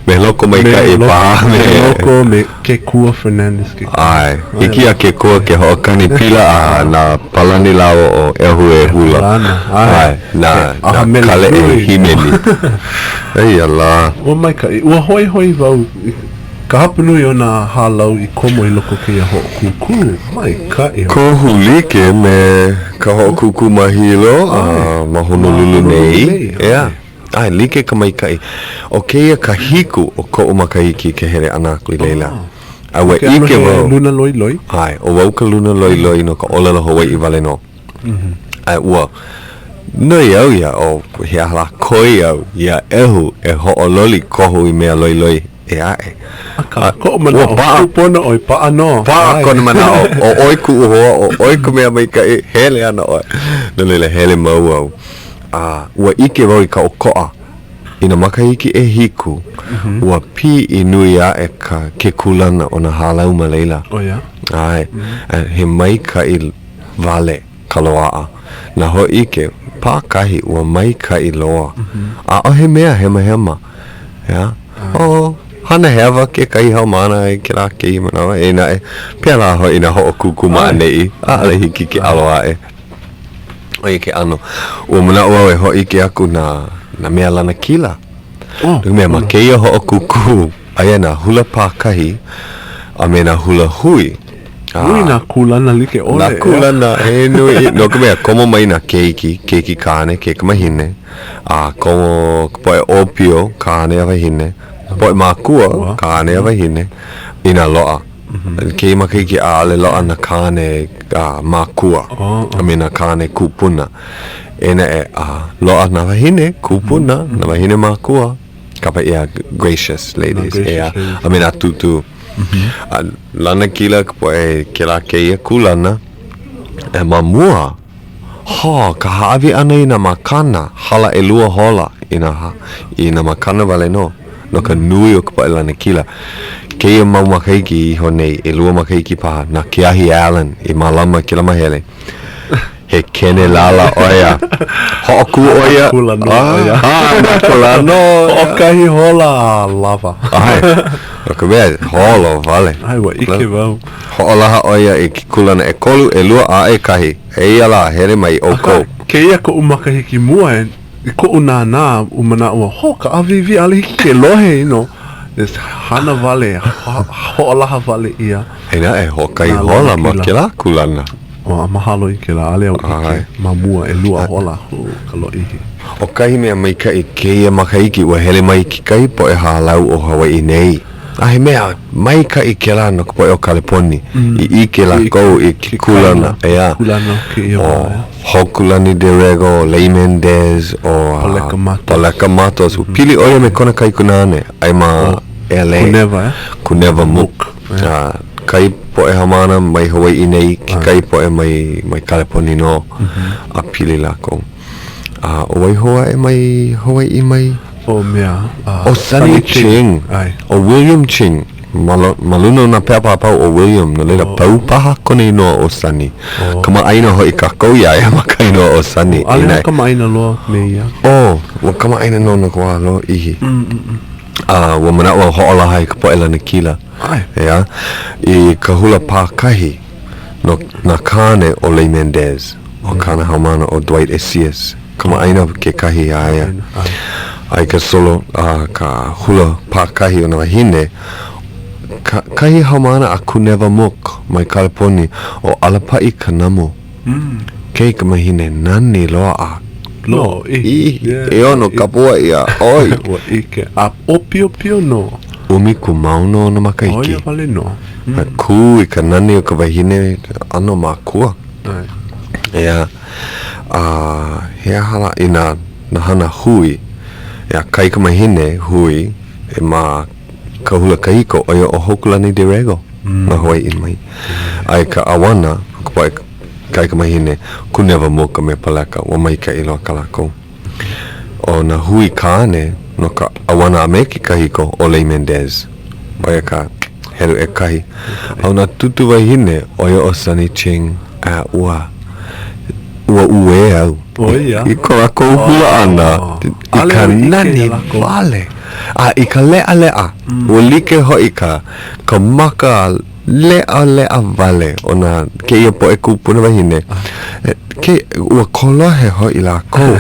me Lokomaikaʻi paha, me. Me Loko, me Kekua Fernandez kekahi. ʻAe, hiki iā Kekua ke hoʻokani pila a na Palani lāua ʻo ʻEhu e hula. Lana, ʻae. ʻAe, na, He na ʻaha mele Kale e nui. hīmeni. Eia lā. Ua maikaʻi. Ua hoihoi wau i ka hapanui o nā hālau i komo i loko o kēia hoʻokūkū. Maikaʻi. Kohu like me ka hoʻokūkū ma Hilo a ma Honolulu nei. ʻEā. ʻAe, like ka maikaʻi. ʻO kēia ka hiku o koʻu makahiki ke hele ʻana aku i laila. A ua ʻike wau. Luna loiloi? ʻAe, ʻo wau ka luna loiloi no ka ʻōlelo Hawaiʻi wale nō. A ua noi au iā ʻo he aha lā koi au iā ʻEhu e hoʻololi kohu i mea loiloi ʻē aʻe. Akā, koʻu manaʻo, kūpono ʻoe, paʻa nō. Paʻa kona manaʻo, ʻo ʻoe kuʻu hoa, ʻo ʻoe ka mea maikaʻi, hele ana ʻoe. No laila, hele mau au. A ua ʻike wau i ka ʻokoʻa. I nā makahiki ʻehiku, ua piʻi nui aʻe ka ke kūlana o nā hālau ma laila. ʻO ia? ʻAe. He maikaʻi wale ka loaʻa. Nā hōʻike, pākahi, ua maikaʻi loa. ʻAʻohe mea hemahema. ʻEā? Oh, hana hewa kekahi haumāna i kēlā kēia manawa, eia naʻe, pēlā hoʻi nā hoʻokūkū ma ʻaneʻi, ʻaʻole hiki ke ʻalo aʻe. ʻO ia ke ʻano. Ua manaʻo au e hōʻike aku nā, nā mea lanakila. Oh, No ka mea, ma kēia hoʻokūkū, aia nā hula pākahi a me nā hula hui. Nui nā kūlana like ʻole. Nā kūlana he nui. No ka mea, komo mai nā keiki, keiki kāne, keikamahine, a komo ka poʻe ʻōpio, kāne a wahine, ka poʻe mākua, kāne a wahine, inā loaʻa. Kēia makahiki ʻaʻole loaʻa nā kāne mākua a me nā kāne kūpuna. Eia naʻe, loaʻa nā wāhine kūpuna, nā wāhine mākua, kapa ʻia gracious ladies, ʻeā, a me nā tūtū. A lanakila ka poʻe kēlā kēia kūlana, e ma mua, hō, ka hāʻawi ʻana i nā makana, hala ʻelua hola i nā, i nā makana wale nō, no ka nui o ka poʻe lanakila. Kēia mau makahiki iho nei, ʻelua makahiki paha, na Keahi Allen i mālama kēlā mahele. He kenelala ʻo ia. Hoʻokū ʻo ia. Kula nō ʻo ia. Ah, kula nō. Hoʻokahi hola a lawa. ʻAe. No ka mea, holo wale. ʻAe, ua ʻike wau. Hoʻolaha ʻo ia i ke kūlana ʻekolu, ʻelua, a ʻekahi. Eia lā, hele mai ʻoukou. Akā, kēia koʻu makahiki mua e i koʻu nānā, ua manaʻo au, hō, ka ʻāwīwī, ʻaʻole hiki ke lohe, you know, this hana wale, hoʻolaha wale ʻia. Eia naʻe, hoʻokahi hola ma kēlā kūlana. Ua mahalo i kēlā, ʻaʻole au ʻike ma mua ʻelua hola, hū, ka lōʻihi. ʻO kahi mea maikaʻi kēia makahiki, ua hele mai kekahi poʻe hālau o Hawaiʻi nei. A he mea maikaʻi kēlā no ka poʻe o Kaleponi i ʻike lākou i ke kūlana, ʻeā, ʻo Hōkūlani DeRego, Lei Mendez, ʻo Paleka Matos. Paleka Matos. Ua pili ʻo ia me kona kaikunāne, aia ma LA. Kunewa, ʻeā? Kunewa Mook. A kahi poʻe haumāna mai Hawaiʻi nei, kekahi poʻe mai, mai Kaleponi nō, a pili lākou. A ʻo wai hou aʻe mai Hawaiʻi mai? ʻO mea, a ʻO Sonny Ching. ʻAe. ʻO William Ching. Ma, ma luna o nā pepa a pau ʻo William, no laila pau paha kona inoa ʻo Sonny. Kamaʻāina hoʻi kākou iā ia ma ka inoa ʻo Sonny. ʻAʻole nō kamaʻāina loa me ia. Oh, ua kamaʻāina nō no ka wā lōʻihi. A ua manaʻo au hoʻolaha i ka poʻe lanakila. ʻAe. ʻEā, i ka hula pākahi no nā kāne ʻo Lei Mendez, ʻo kāna haumāna ʻo Dwight Esias, kamaʻāina kekahi iā ia. A i ka solo, a ka hula pākahi o nā wāhine, ka, kahi haumāna a Kunewa Mook mai Kaleponi, ʻo Alapaʻi Kanamu. Keikamahine nani loa a Lōʻihi. ʻEono kapuaʻi a ʻoi. Ua ʻike. A ʻōpiopio nō. ʻUmikūmāono ona makahiki. ʻO ia wale nō. A kū i ka nani o ka wahine ʻano makua. ʻAe. ʻEā. A he aha lā i nā, nā hana hui, ʻeā, kaikamahine hui e ma ka hula kahiko, ʻo ia ʻo Hōkūlani DeRego no Hawaiʻi mai. A i ka ʻauana, ka poʻe kaikamahine, Kunewa Mook a me Paleka, ua maikaʻi loa kā lākou. ʻO nā hui kāne no ka ʻauana a me ke kahiko, ʻo Lei Mendez. ʻO ia ka Helu ʻekahi. A ʻo nā tūtū wahine, ʻo ia ʻo Sonny Ching, a ua, ua uē au. ʻO ia? I ko lākou hula ʻana, i ka nani wale. A i ka leʻaleʻa, ua like hoʻi ka, ka maka leʻaleʻa wale o nā, kēia poʻe kūpuna wahine. Ke, ua kolohe hoʻi lākou.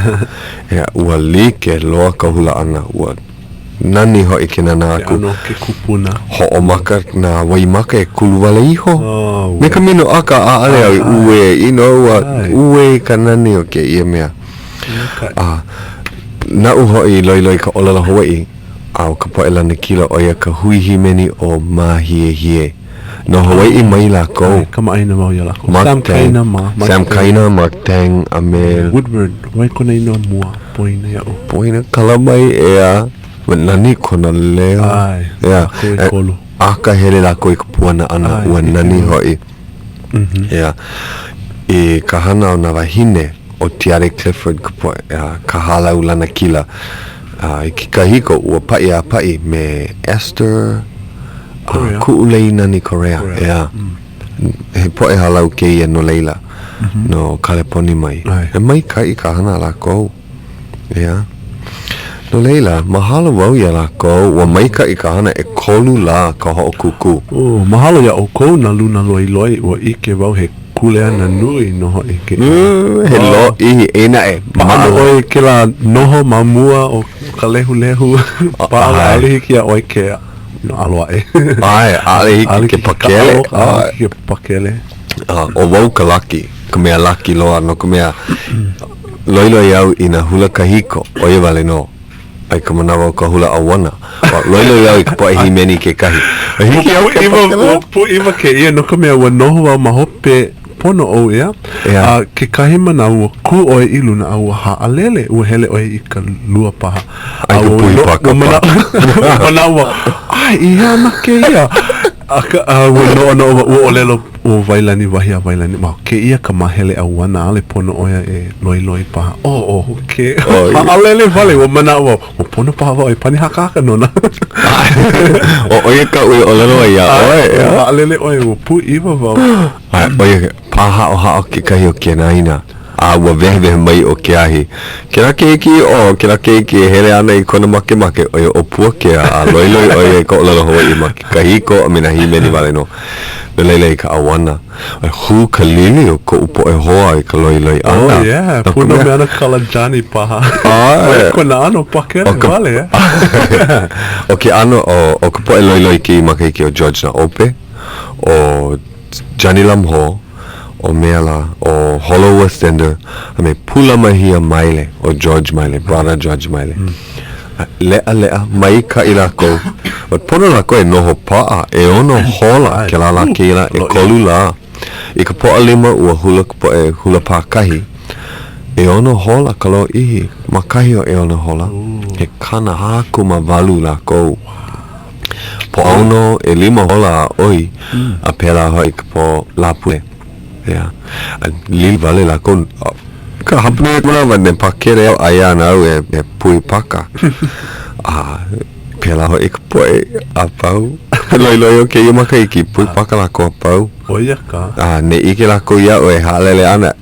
Ea, ua like loa ka hula ʻana, ua Nani hoʻi ke nānā aku. Ke ʻano ke kupuna. Hoʻomaka nā waimaka e kulu wale iho. Me ka minoʻaka ʻaʻole au i uē ʻino, ua uē i ka nani o kēia mea. A naʻu hoʻi i loiloi i ka ʻōlelo Hawaiʻi, a ʻo ka poʻe lanakila ʻo ia ka hui hīmeni ʻo Māhiehie. No Hawaiʻi mai lākou. Kamaʻāina wau iā lākou. Mark Sam Tang. Kaina mā. Mark Sam Kaina, Mark Tang, a me. Woodward. Wai kona inoa mua, poina iaʻu. Poina kala mai, ʻeā. Ua nani kona leo. ʻAe, ʻEā. lākou ʻekolu. Akahele lākou i ka puana ʻana, ʻAe, ua ʻike nani wau. hoʻi. ʻEā. I ka hana o nā wāhine, ʻo Tiare Clifford ka poʻe, ʻeā, ka hālau lanakila. A i ke kahiko, ua paʻi a paʻi me Esther Correa. Kuʻuleinani Correa, Correa. ʻeā. He poʻe hālau kēia no laila, no Kaleponi mai. ʻAe. He maikaʻi ka hana a lākou, ʻeā. No laila, mahalo wau iā lākou, ua maikaʻi ka hana ʻekolu lā ka hoʻokūkū. Oh, mahalo iā ʻoukou nā luna loiloi, ua ʻike wau he kuleana nui nō hoʻi kēia. He lōʻihi, eia naʻe, Paʻa nō ʻoe i kēlā noho ma mua o ka lehulehu, paʻa ʻaʻole hiki iā ʻoe ke no, ʻalo aʻe. ʻAe, ʻaʻole hiki ke pakele. ʻAʻole hiki ke pakele. ʻO wau ka laki, ka mea laki loa, no ka mea, loiloi au i nā hula kahiko, ʻo ia wale nō. A i ka manawa o ka hula ʻauana, ua loiloi au i ka poʻe hīmeni kekahi. A hiki au ke pakele? Ua pūʻiwa kēia no ka mea ua noho wau ma hope pono ou, ʻeā? ʻEā. A kekahi manawa ua kū ʻoe i luna a ua haʻalele, ua hele ʻoe i ka lua paha. A i ka puhi paka paha. Ua manaʻo wau, ʻae, i hea ana kēia? Akā, ua noʻonoʻo wau, ua ʻōlelo ʻo Wailani, wahi a Wailani, ma kēia ka māhele ʻauana, ʻaʻole pono ʻo ia e loiloi paha. Oh, oh, ke haʻalele wale, ua manaʻo wau, ua pono paha wau e pani hakahaka nona. ʻO ʻo ia kaʻu i ʻōlelo ai iā ʻoe, ʻeā? Ua haʻalele ʻoe, ua pūʻiwa wau. ʻAe, ʻo ia pāhaʻohaʻo kekahi o Kenaina. A ua wehewehe mai ʻo Keahi, Kēlā keiki, ʻo kēlā keiki e hele ana i kona makemake, ʻo ia ʻo Puakea, a loiloi ʻo ia i ka ʻōlelo Hawaiʻi ma ke kahiko a me nā hīmeni wale nō. No laila i ka ʻauana, hū ka lili o koʻu poʻe hoa i ka loiloi ʻana. Oh yeah, No ka puna mea. me ʻAnakala Johnny paha. ʻAe. ʻO ia kona ʻano pakele ʻO ka- wale, eh? ʻO ke ʻano o, ʻo ka poʻe loiloi i kēia makahiki ʻo George Naʻope, ʻo Johnny Lam Ho, ʻo mea lā, ʻo Holoua Stender, a me Pulamahia Maile, ʻo George Maile, Brother George Maile. Leʻaleʻa, maikaʻi lākou. But pono lākou e noho paʻa, ʻeono hola kēlā lā kēia lā, ʻekolu lā. I ka Pōʻalima, ua hula ka poʻe hula pākahi. ʻEono hola ka lōʻihi, ma kahi o ʻeono hola, he 48 lākou. Pōʻaono, ʻelima hola a ʻoi, a pēlā hoʻi ka pō Lāpule. Yeah. A lili wale lākou. Ka hapanui o ka manawa, ne pakele au, aia ana au e, e puhi paka. A pēlā hoʻi ka poʻe a pau. Loiloi o kēia makahiki, puhi paka lākou a pau. ʻO ia ka. A ne ʻike lākou iaʻu e haʻalele ana,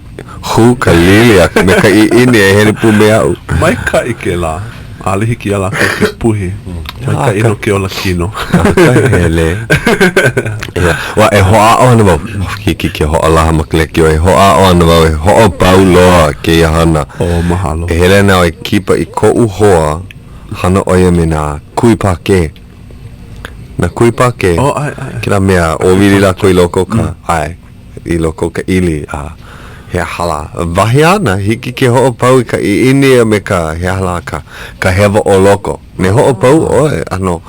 Hū ka lili a me ka ʻiʻini e hele pū me aʻu. Maikaʻi kēlā. ʻAʻole hiki iā lākou ke puhi. Maikaʻi no ke ola kino. Akahele. Yeah. Ua e hoʻāʻo ana wau, hiki ke hoʻolaha ma ka lekiō, e hoʻāʻo ana wau e hoʻopau loa kēia hana. Oh, mahalo. E hele ana au e kipa i koʻu hoa, hana ʻo ia me nā kui pākē. Nā kui pākē. Oh, ʻae, ʻae. Kēlā mea, ʻōwili lākou i loko o ka, ʻae. i loko o ka ʻili, a he aha lā? Wahi āna, hiki ke hoʻopau i ka ʻiʻini a me ka, he aha lā, ka, ka hewa o loko. Me hoʻopau ʻoe, ʻano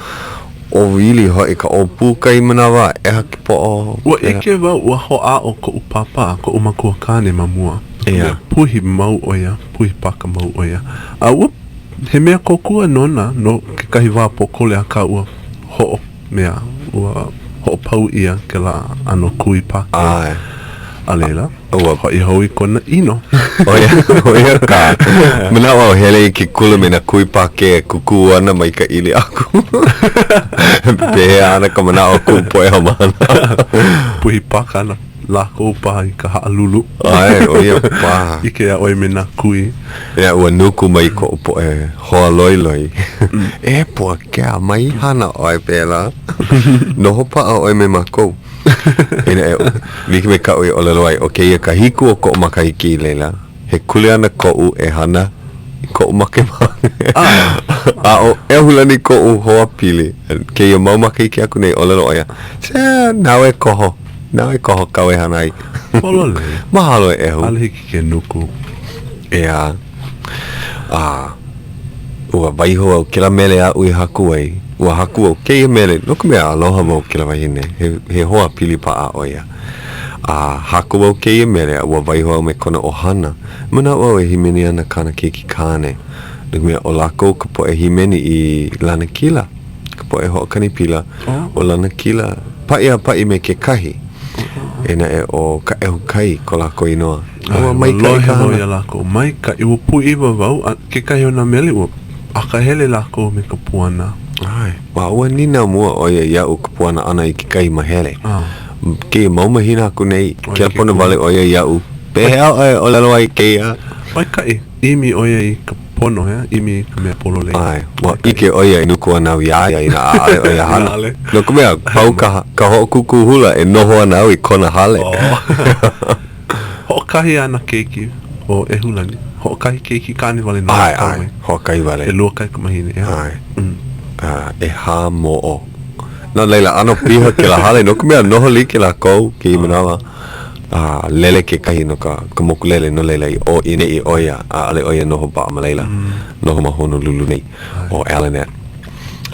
ʻōwili hoʻi ka ʻōpū kahi manawa, ʻeha ke poʻo. Ua ʻike wau, ua hoʻāʻo koʻu pāpā, koʻu makuakāne ma mua. Yeah. Puhi mau ʻo ia, puhi paka mau ʻo ia. A ua, he mea kōkua nona no kekahi wā pōkole, akā ua hoʻo. mea, ua hoʻopau ʻia kēlā ʻano kui pākē. ʻAe. A laila, Ua hoʻi hou i kona ʻino. ʻO ia, ʻo ia ka manaʻo au hele i ke kula me nā kui Pākē e kuku ana mai ka ʻili aku. Pehea ana ka manaʻo o kuʻu poʻe haumāna? Puhi paka ana lākou paha i ka haʻalulu. ʻAe, ʻo ia paha. ʻIke iā ʻoe me nā kui. Ia, ua nuku mai koʻu poʻe hoa loiloi. E Puakea, mai hana ʻoe pēlā. Noho paʻa ʻoe me mākou. Inā e like me kaʻu i ʻōlelo ai, ʻo kēia ka hiku o koʻu makahiki i laila, he kuleana koʻu e hana i koʻu makemake. A ʻo ʻEhulani koʻu hoa pili, kēia mau makahiki aku nei, ʻōlelo ʻo ia, Seh, nāu e koho, nāu e koho kāu e hana ai. Pololei. Mahalo e ʻEhu. ʻAʻole hiki ke nuku. ʻEā. A ua waiho au kēlā mele aʻu i haku ai, ua haku au kēia mele, no ka mea, aloha wau kēlā wahine, he, he hoa pili paʻa ʻo ia. A haku au kēia mele a ua waiho au me kona ʻohana. Manaʻo au e hīmeni ana kāna keiki kāne, no ka mea, ʻo lākou ka poʻe hīmeni i lanakila, ka poʻe hoʻokani pila o lanakila, paʻi a paʻi me kekahi. E naʻe ʻo Kaʻehukai ko lākou inoa. Ua maikaʻi ka hana. Lohe wau iā lākou, maikaʻi, ua pūʻiwa wau, a kekahi o nā mele, ua akahele lākou me ka puana. ʻAe, a ua nīnau mua ʻo ia iaʻu ka puana ʻana i kekahi mahele. Kēia mau mahina aku nei, kelepona wale ʻo ia iaʻu, Pehea ʻoe e ʻōlelo ai kēia? Maikaʻi, ʻimi ʻo ia i ka pono, ʻeā, ʻimi i ka mea pololei. ʻAe, ua ʻike ʻo ia e nuku ana au iā ia inā ʻaʻole ʻo ia hana. No ka mea, pau ka ka hoʻokūkū hula e noho ana au i kona hale. Hoʻokahi āna keiki ʻo ʻEhulani. Hoʻokahi keiki kāne wale nō. ʻAe, ʻae, hoʻokahi wale. ʻElua kaikamahine, ʻeā? ʻAe. ʻEhā moʻo. No laila, ʻano piha kēlā hale, no ka mea, noho like lākou kēia manawa. A lele kekahi no ka ka mokulele, no laila i ʻō i ʻaneʻi ʻo ia, ʻaʻole ʻo ia noho paʻa ma laila. Noho ma Honolulu nei, ʻo Ellen.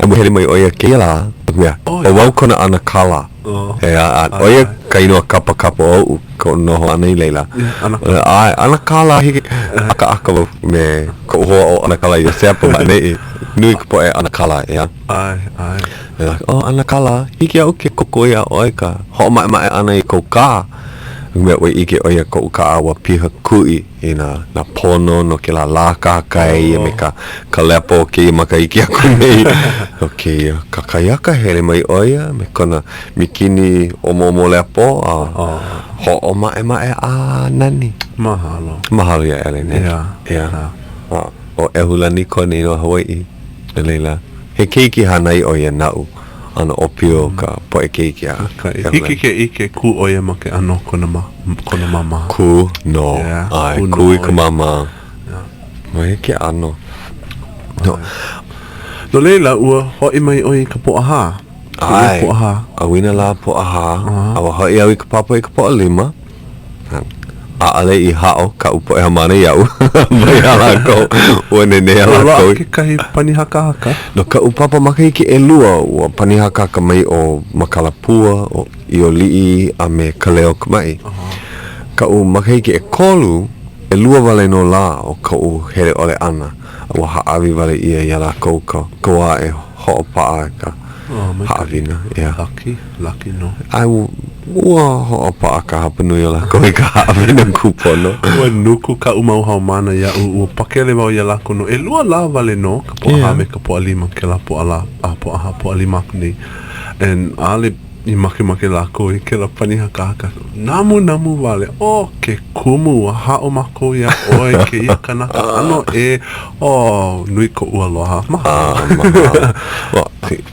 A ua hele mai ʻo ia kēia lā, no ka mea, ʻo wau kona ʻanakala. ʻEā, a ʻo ia ka inoa kapakapa oʻu, koʻu noho ʻana i laila. ʻAe, ʻanakala, hiki, ʻakaʻaka wau me koʻu hoa ʻo ʻAnakala Iosepa ma ʻaneʻi. Nui ka poʻe ʻanakala, ʻeā. ʻAe, ʻae. ʻO ʻAnakala, hiki iaʻu ke kōkua iā ʻoe ka hoʻomaʻemaʻe ʻana i kou kaʻa. No ka mea, ua ʻike ʻo ia koʻu kaʻa ua piha kuʻi i nā, nā pono no kēlā lā kahakai a me ka, ka lepo o kēia makahiki aku nei. No kēia kakahiaka, hele mai ʻo ia me kona mikini omoomo lepo a hoʻomaʻemaʻe a nani. Mahalo. Mahalo iā Ellen. ʻEā. ʻEā. ʻO ʻEhulani kona inoa Hawaiʻi. No laila, he keiki hānai ʻo ia naʻu, ʻano ʻōpio ka poʻe keiki a Maikaʻi. Hiki ke ʻike, kū ʻo ia ma ke ʻano o kona ma, kona māmā. Kū nō. ʻAe, kū i ka māmā. ʻO ia ke ʻano. No. No laila, ua hoʻi mai ʻoe i ka Pōʻahā. ʻAe, ʻauinalā Pōʻahā, a ua hoʻi au i ka papa i ka Pōʻalima. ʻAʻole i haʻo kaʻu poʻe haumāna iaʻu wahi a lākou, ua nenea Ua lākou. loaʻa kekahi pani hakahaka. No kaʻu papa makahiki ʻelua, ua pani hakahaka mai ʻo Makalapua, ʻo ʻIoliʻi, a me Kaleo Kamaʻi. Kaʻu makahiki ʻekolu, ʻelua wale nō lā o koʻu hele ʻole ʻana, a ua hāʻawi wale ʻia iā lākou ka ka wā e hoʻopaʻa i ka haʻawina. Yeah. Laki, laki nō. A ua hoʻopaʻa ka hapanui o lākou i ka haʻawina kūpono. Ua nuku kaʻu mau haumāna iaʻu, ua pakele wau iā lākou no ʻelua lā wale nō, ka Pōʻahā me ka Pōʻalima, kēlā Pōʻalā, a Pōʻahā, Pōʻalima aku nei. And ʻaʻole i makemake lākou i kēlā pani hakahaka. Namunamu wale, ʻO ke kumu, ua haʻo mākou iā ʻoe kēia kanaka ʻano ʻē, oh, nui koʻu aloha. Mahalo. Mahalo.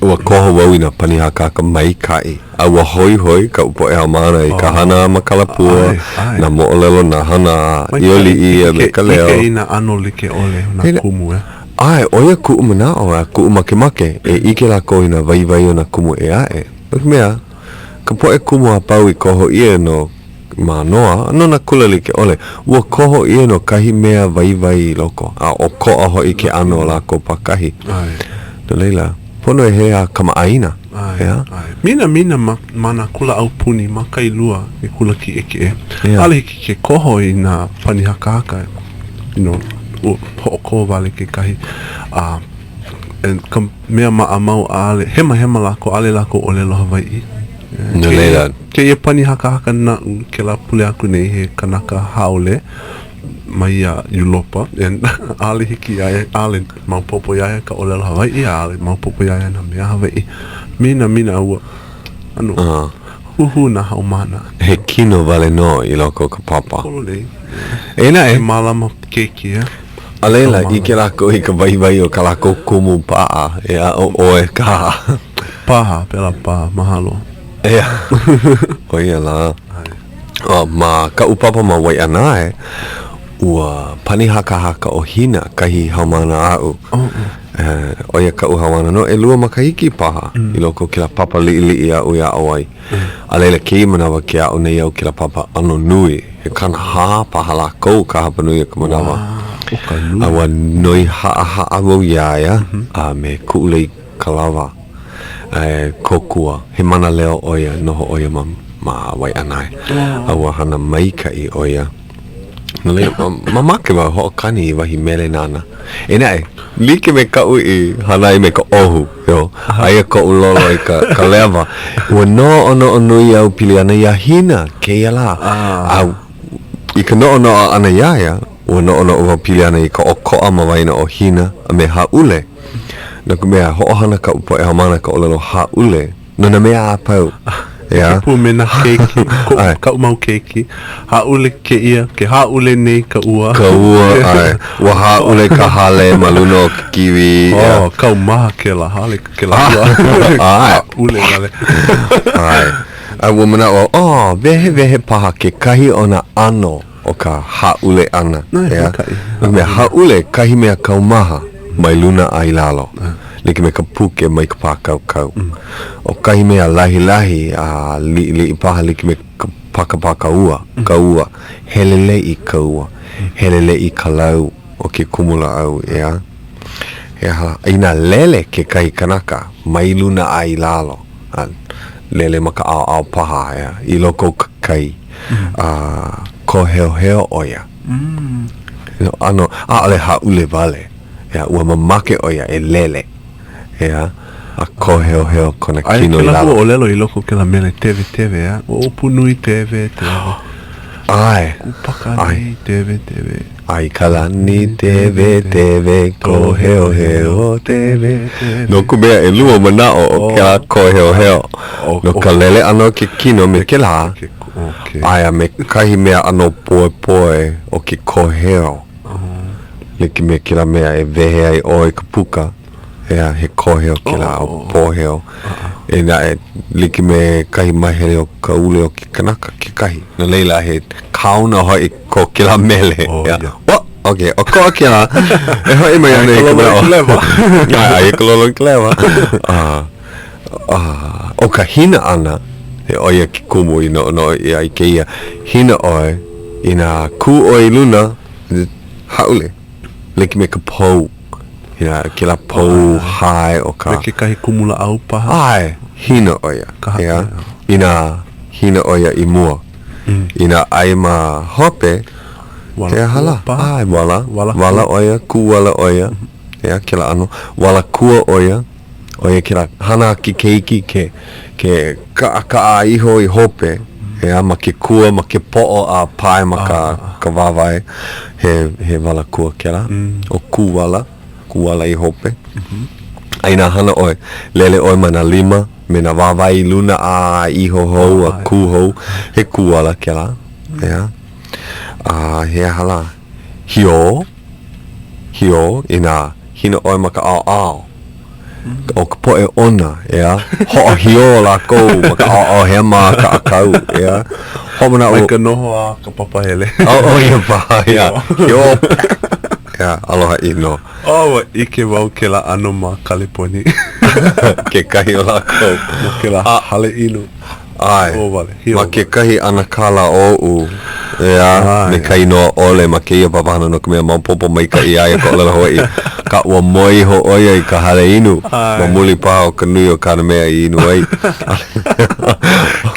Ua koho wau i nā pani hakahaka maikaʻi, a ua hoihoi kaʻu poʻe haumāna i ka hana a Makalapua, nā moʻolelo, nā hana a ʻIoliʻi a me Kaleo. ʻIke i nā ʻano like ʻole o nā kumu, e. ʻAe, ʻo ia kuʻu manaʻo a kuʻu makemake e ʻike lākou i nā waiwai o nā kumu ʻē aʻe. No ka mea, ka poʻe kumu a pau i koho ʻia no Mānoa, no nā kula like ʻole, ua koho ʻia no kahi mea waiwai i loko, a ʻokoʻa hoʻi ke ʻano o lākou pākahi. No laila, pono e hele a kamaʻāina, ʻeā? Minamina ma, ma nā kula aupuni ma Kailua, ke kula kiʻekiʻe. ʻAʻole hiki ke koho i nā pani hakahaka, you know, ua hoʻokō wale kekahi. A and ka mea maʻamau, ʻaʻole, hemahema lākou, ʻaʻole lākou ʻōlelo Hawaiʻi. No laila. Kēia pani hakahaka naʻu kēlā pule aku nei he kanaka haole mai ia Europa and ʻaʻole hiki iā ia, ʻaʻole maopopo iā ia ka ʻōlelo Hawaiʻi, ʻaʻole maopopo iā ia nā mea Hawaiʻi. Minamina a ua ʻano huhū nā haumāna. He kino wale nō i loko o ka papa. Pololei. Eia naʻe. He mālama keiki, ʻeā. A laila, ʻike lākou i ka waiwai o kā lākou kumu paʻa, e aʻo ʻoe kā. Paha, pēlā paha, mahalo. ʻEā, ʻo ia lā. A ma kaʻu papa ma Waiʻanae, ua pani hakahaka ʻo Hina, kahi haumāna aʻu. ʻO ia kaʻu haumāna no ʻelua makahiki paha i loko o kēlā papa liʻiliʻi aʻu i aʻo ai. A laila, kēia manawa ke aʻo nei au kēlā papa ʻano nui, he 40 paha lākou ka hapanui o ka manawa. ʻO ka nui. A ua noi haʻahaʻa wau iā ia a me Kuʻulei Kalawa e kōkua. He mānaleo ʻo ia, noho ʻo ia ma ma Waiʻanae. A ua hana maikaʻi ʻo ia. No laila, mamake wau hoʻokani i wahi mele nāna. Eia naʻe, like me kaʻu i hana ai me ka ʻohu, yo, aia koʻu lolo i ka, ka lewa. Ua noʻonoʻo nui au pili ana iā Hina kēia lā. A i ka noʻonoʻo ʻana iā ia, ua noʻonoʻo wau pili ana i ka ʻokoʻa ma waena o Hina a me Hāʻule. No ka mea, hoʻohana kaʻu poʻe haumāna ka ʻōlelo hāʻule No nā mea a pau. ʻEā. Like pū me nā keiki, koʻu, kaʻu mau keiki. Hāʻule kēia, ke hāʻule nei ka ua. Ka ua, ʻae. Ua hāʻule ka hale ma luna o ke kiwi. Oh, kaumaha kēlā hale, kēlā ua. ʻAe. Hāʻule wale. ʻAe. A ua manaʻo au, oh, wehewehe paha kekahi o nā ʻano o ka hāʻule ʻana. ʻEā. Maikaʻi. No ka mea, hāʻule kahi mea kaumaha mai luna a i lalo. Like me ka puke mai ka pākaukau. ʻO kahi mea lahilahi a liʻiliʻi paha like me ka pakapaka ua, ka ua, heleleʻi ka ua, heleleʻi ka lau o ke kumulāʻau, ʻeā? He aha lā? Inā lele kekahi kanaka mai luna a i lalo, a lele ma ka ʻaoʻao paha, ʻeā, i loko o ke kai, a kōheoheo ʻo ia. ʻAno, ʻaʻole hāʻule wale. ʻEā, ua mamake ʻo ia e lele, ʻeā, a kōheoheo kona Aia kino i kēlā lalo. huaʻōlelo i loko o kēlā mele tewetewē, ʻeā? Ua ʻōpū nui tewetewē. ʻAe. Kūpaka ʻAe. nei tewetewē. A i ka lani tewetewē, kōheoheo tewetewē. No ka mea, ʻelua manaʻo o kēlā kōheoheo. No ka lele ʻana o ke kino me kēlā, ʻae, a me kahi mea ʻano poepoe o ke kōheo. Like me kēlā mea e wehe ai ʻoe i ka puka, ʻeā, he kōheo kēlā, ʻo pōheo. Eia naʻe, like me kahi māhele o ka ule o ke kanaka kekahi. No laila, he kaona hoʻi ko kēlā mele. Oh, ʻEā. yeah. Oh, okay, ʻokoʻa kēlā. E hoʻi mai ana i ka manaʻo. Aia ka lolo i ka lewa. Aia ka lolo i ka lewa. ʻO ka hina ʻana, he ʻo ia ke kumu i noʻonoʻo ʻia ai kēia, hina ʻoe, inā kū ʻoe i luna, hāʻule, like me ka pou, inā kēlā pou hae o ka. Me kekahi kumulāʻau paha? ʻAe, hina ʻo ia, ʻeā, inā hina ʻo ia i mua. Inā aia ma hope, he aha lā? ʻAe, wala, wala ʻo ia, kū wala ʻo ia, ʻeā, kēlā ʻano, wala kua ʻo ia. ʻO ia kēlā hana a ke keiki ke ke kaʻakaʻa iho i hope, ʻeā, ma ke kua, ma ke poʻo a pae ma ka ka wāwae, he he wala kua kēlā, ʻo kūwala, kūwala i hope. A inā hana ʻoe, lele ʻoe ma nā lima me nā wāwae i luna a iho hou a kū hou, he kūwala kēlā, ʻeā. A he aha lā? Hiō, hiō, inā hina ʻoe ma ka ʻaoʻao o ka poʻe ʻona, ʻeā, hoʻohiō lākou ma ka ʻaoʻao hema a ka ʻākau, ʻeā. Hoʻomanaʻo. Mai ka noho a ka papahele. ʻO ia paha, ʻeā. Hiō, ʻeā, aloha ʻino. Oh, ua ʻike wau kēlā ʻano ma Kaleponi. Kekahi o lākou. No kēlā hale inu. ʻAe. Hiō wale, hiō Ma wale. kekahi ʻanakala oʻu, ʻeā, me ka inoa ʻole ma kēia papahana no ka mea maopopo maikaʻi iā ia ka ʻōlelo Hawaiʻi, akā ua moe iho ʻo ia i ka hale inu ma muli paha o ka nui o kāna mea i inu ai.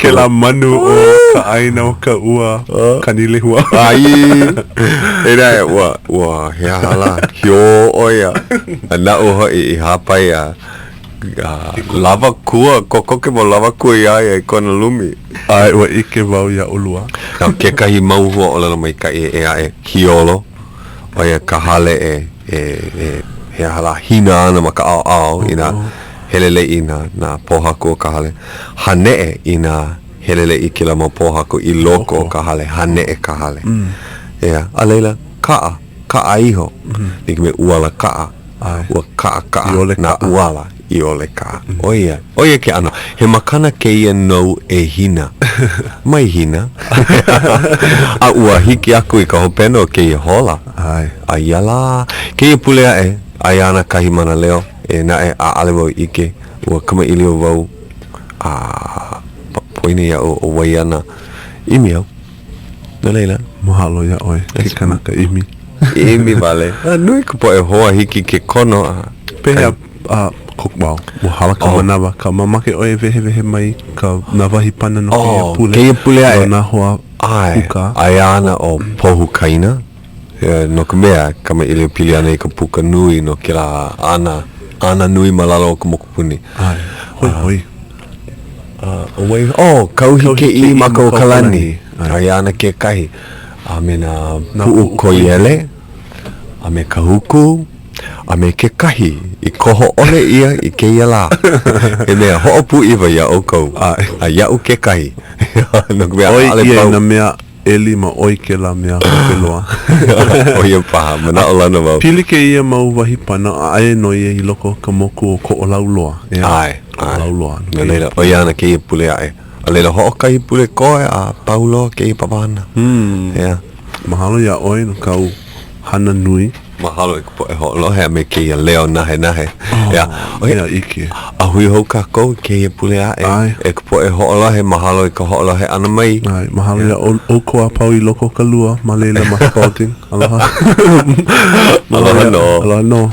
Kēlā manu o ka ʻāina o ka ua Kanilehua. Ai, e naʻe, ua, ua, he aha lā, hiō ʻo ia. A naʻu hoʻi i hāpai a. Lawa kua, kokoke mau lawa kua iā ia i kona lumi. ʻAe, ua ʻike wau iā ʻolua. Now, kekahi mau huaʻōlelo maikaʻi ʻē aʻe, hiolo, ʻo ia ka hale e, e, e, he aha lā, hina ana ma ka ʻaoʻao inā heleleʻi nā, nā pōhaku o ka hale. Haneʻe inā heleleʻi kēlā mau pōhaku i loko o ka hale, haneʻe ka hale. ʻEā, a laila, kaʻa, kaʻa iho, like me ʻuala kaʻa. Ua kaʻakaʻa nā ʻuala i ʻole kaʻa. ʻO ia, ʻo ia ke ʻano. He makana kēia nou e Hina. Mai Hina. A ua hiki aku i ka hopena o kēia hola. A ia lā, kēia pule aʻe, aia ana kahi mānaleo, e naʻe ʻaʻale wau i ʻike, ua kamaʻilio wau a poina iaʻu ʻo wai ana. ʻImi au. No laila. Mahalo iā ʻoe, ke kanaka ʻimi. ʻImi wale. A nui ka poʻe hoa hiki ke kono a. Pehea, a, ko, well, ua hala ka manawa, ka mamake ʻoe e wehewehe mai ka, nā wahi pana no kēia pule. Kēia pule aʻe. No nā hoa puka. Aia ana ʻo Pohukaina, no ka mea, kamaʻilio pili ana i ka puka nui no kēlā ana, ana nui ma lalo o ka mokupuni. ʻAe, hoihoi. ʻO wai, oh, Kauhikeʻīmakaokalani, aia ana kekahi, a me nā puʻu koiele, a me Kahuku, a me kekahi i koho ʻole ʻia i kēia lā, he mea hoʻopūʻiwa iā ʻoukou, a iaʻu kekahi, no ka mea, ʻaʻole pau. ʻOi ia i nā mea ʻelima, ʻoi kēlā mea hope loa. ʻO ia paha, manaʻolana wau. Pili kēia mau wahi pana, a aia nō ia i loko o ka moku o Koʻolauloa, ʻeā? ʻAe, ʻae. Koʻolauloa. No laila, ʻo ia ana kēia pule aʻe. A laila, hoʻokahi pule koe a pau loa kēia papahana. ʻEā. Mahalo iā ʻoe no kāu hana nui. Mahalo i ka poʻe hoʻolohe a me kēia leo nahenahe. ʻEā. Oh, mea iki. A hui hou kākou i kēia pule aʻe. ʻAe. E ka poʻe hoʻolohe, mahalo i ka hoʻolohe ʻana mai. ʻAe, mahalo iā ʻoukou a pau i loko o ka lua ma laila ma Spalding. Aloha. Aloha nō. Aloha nō.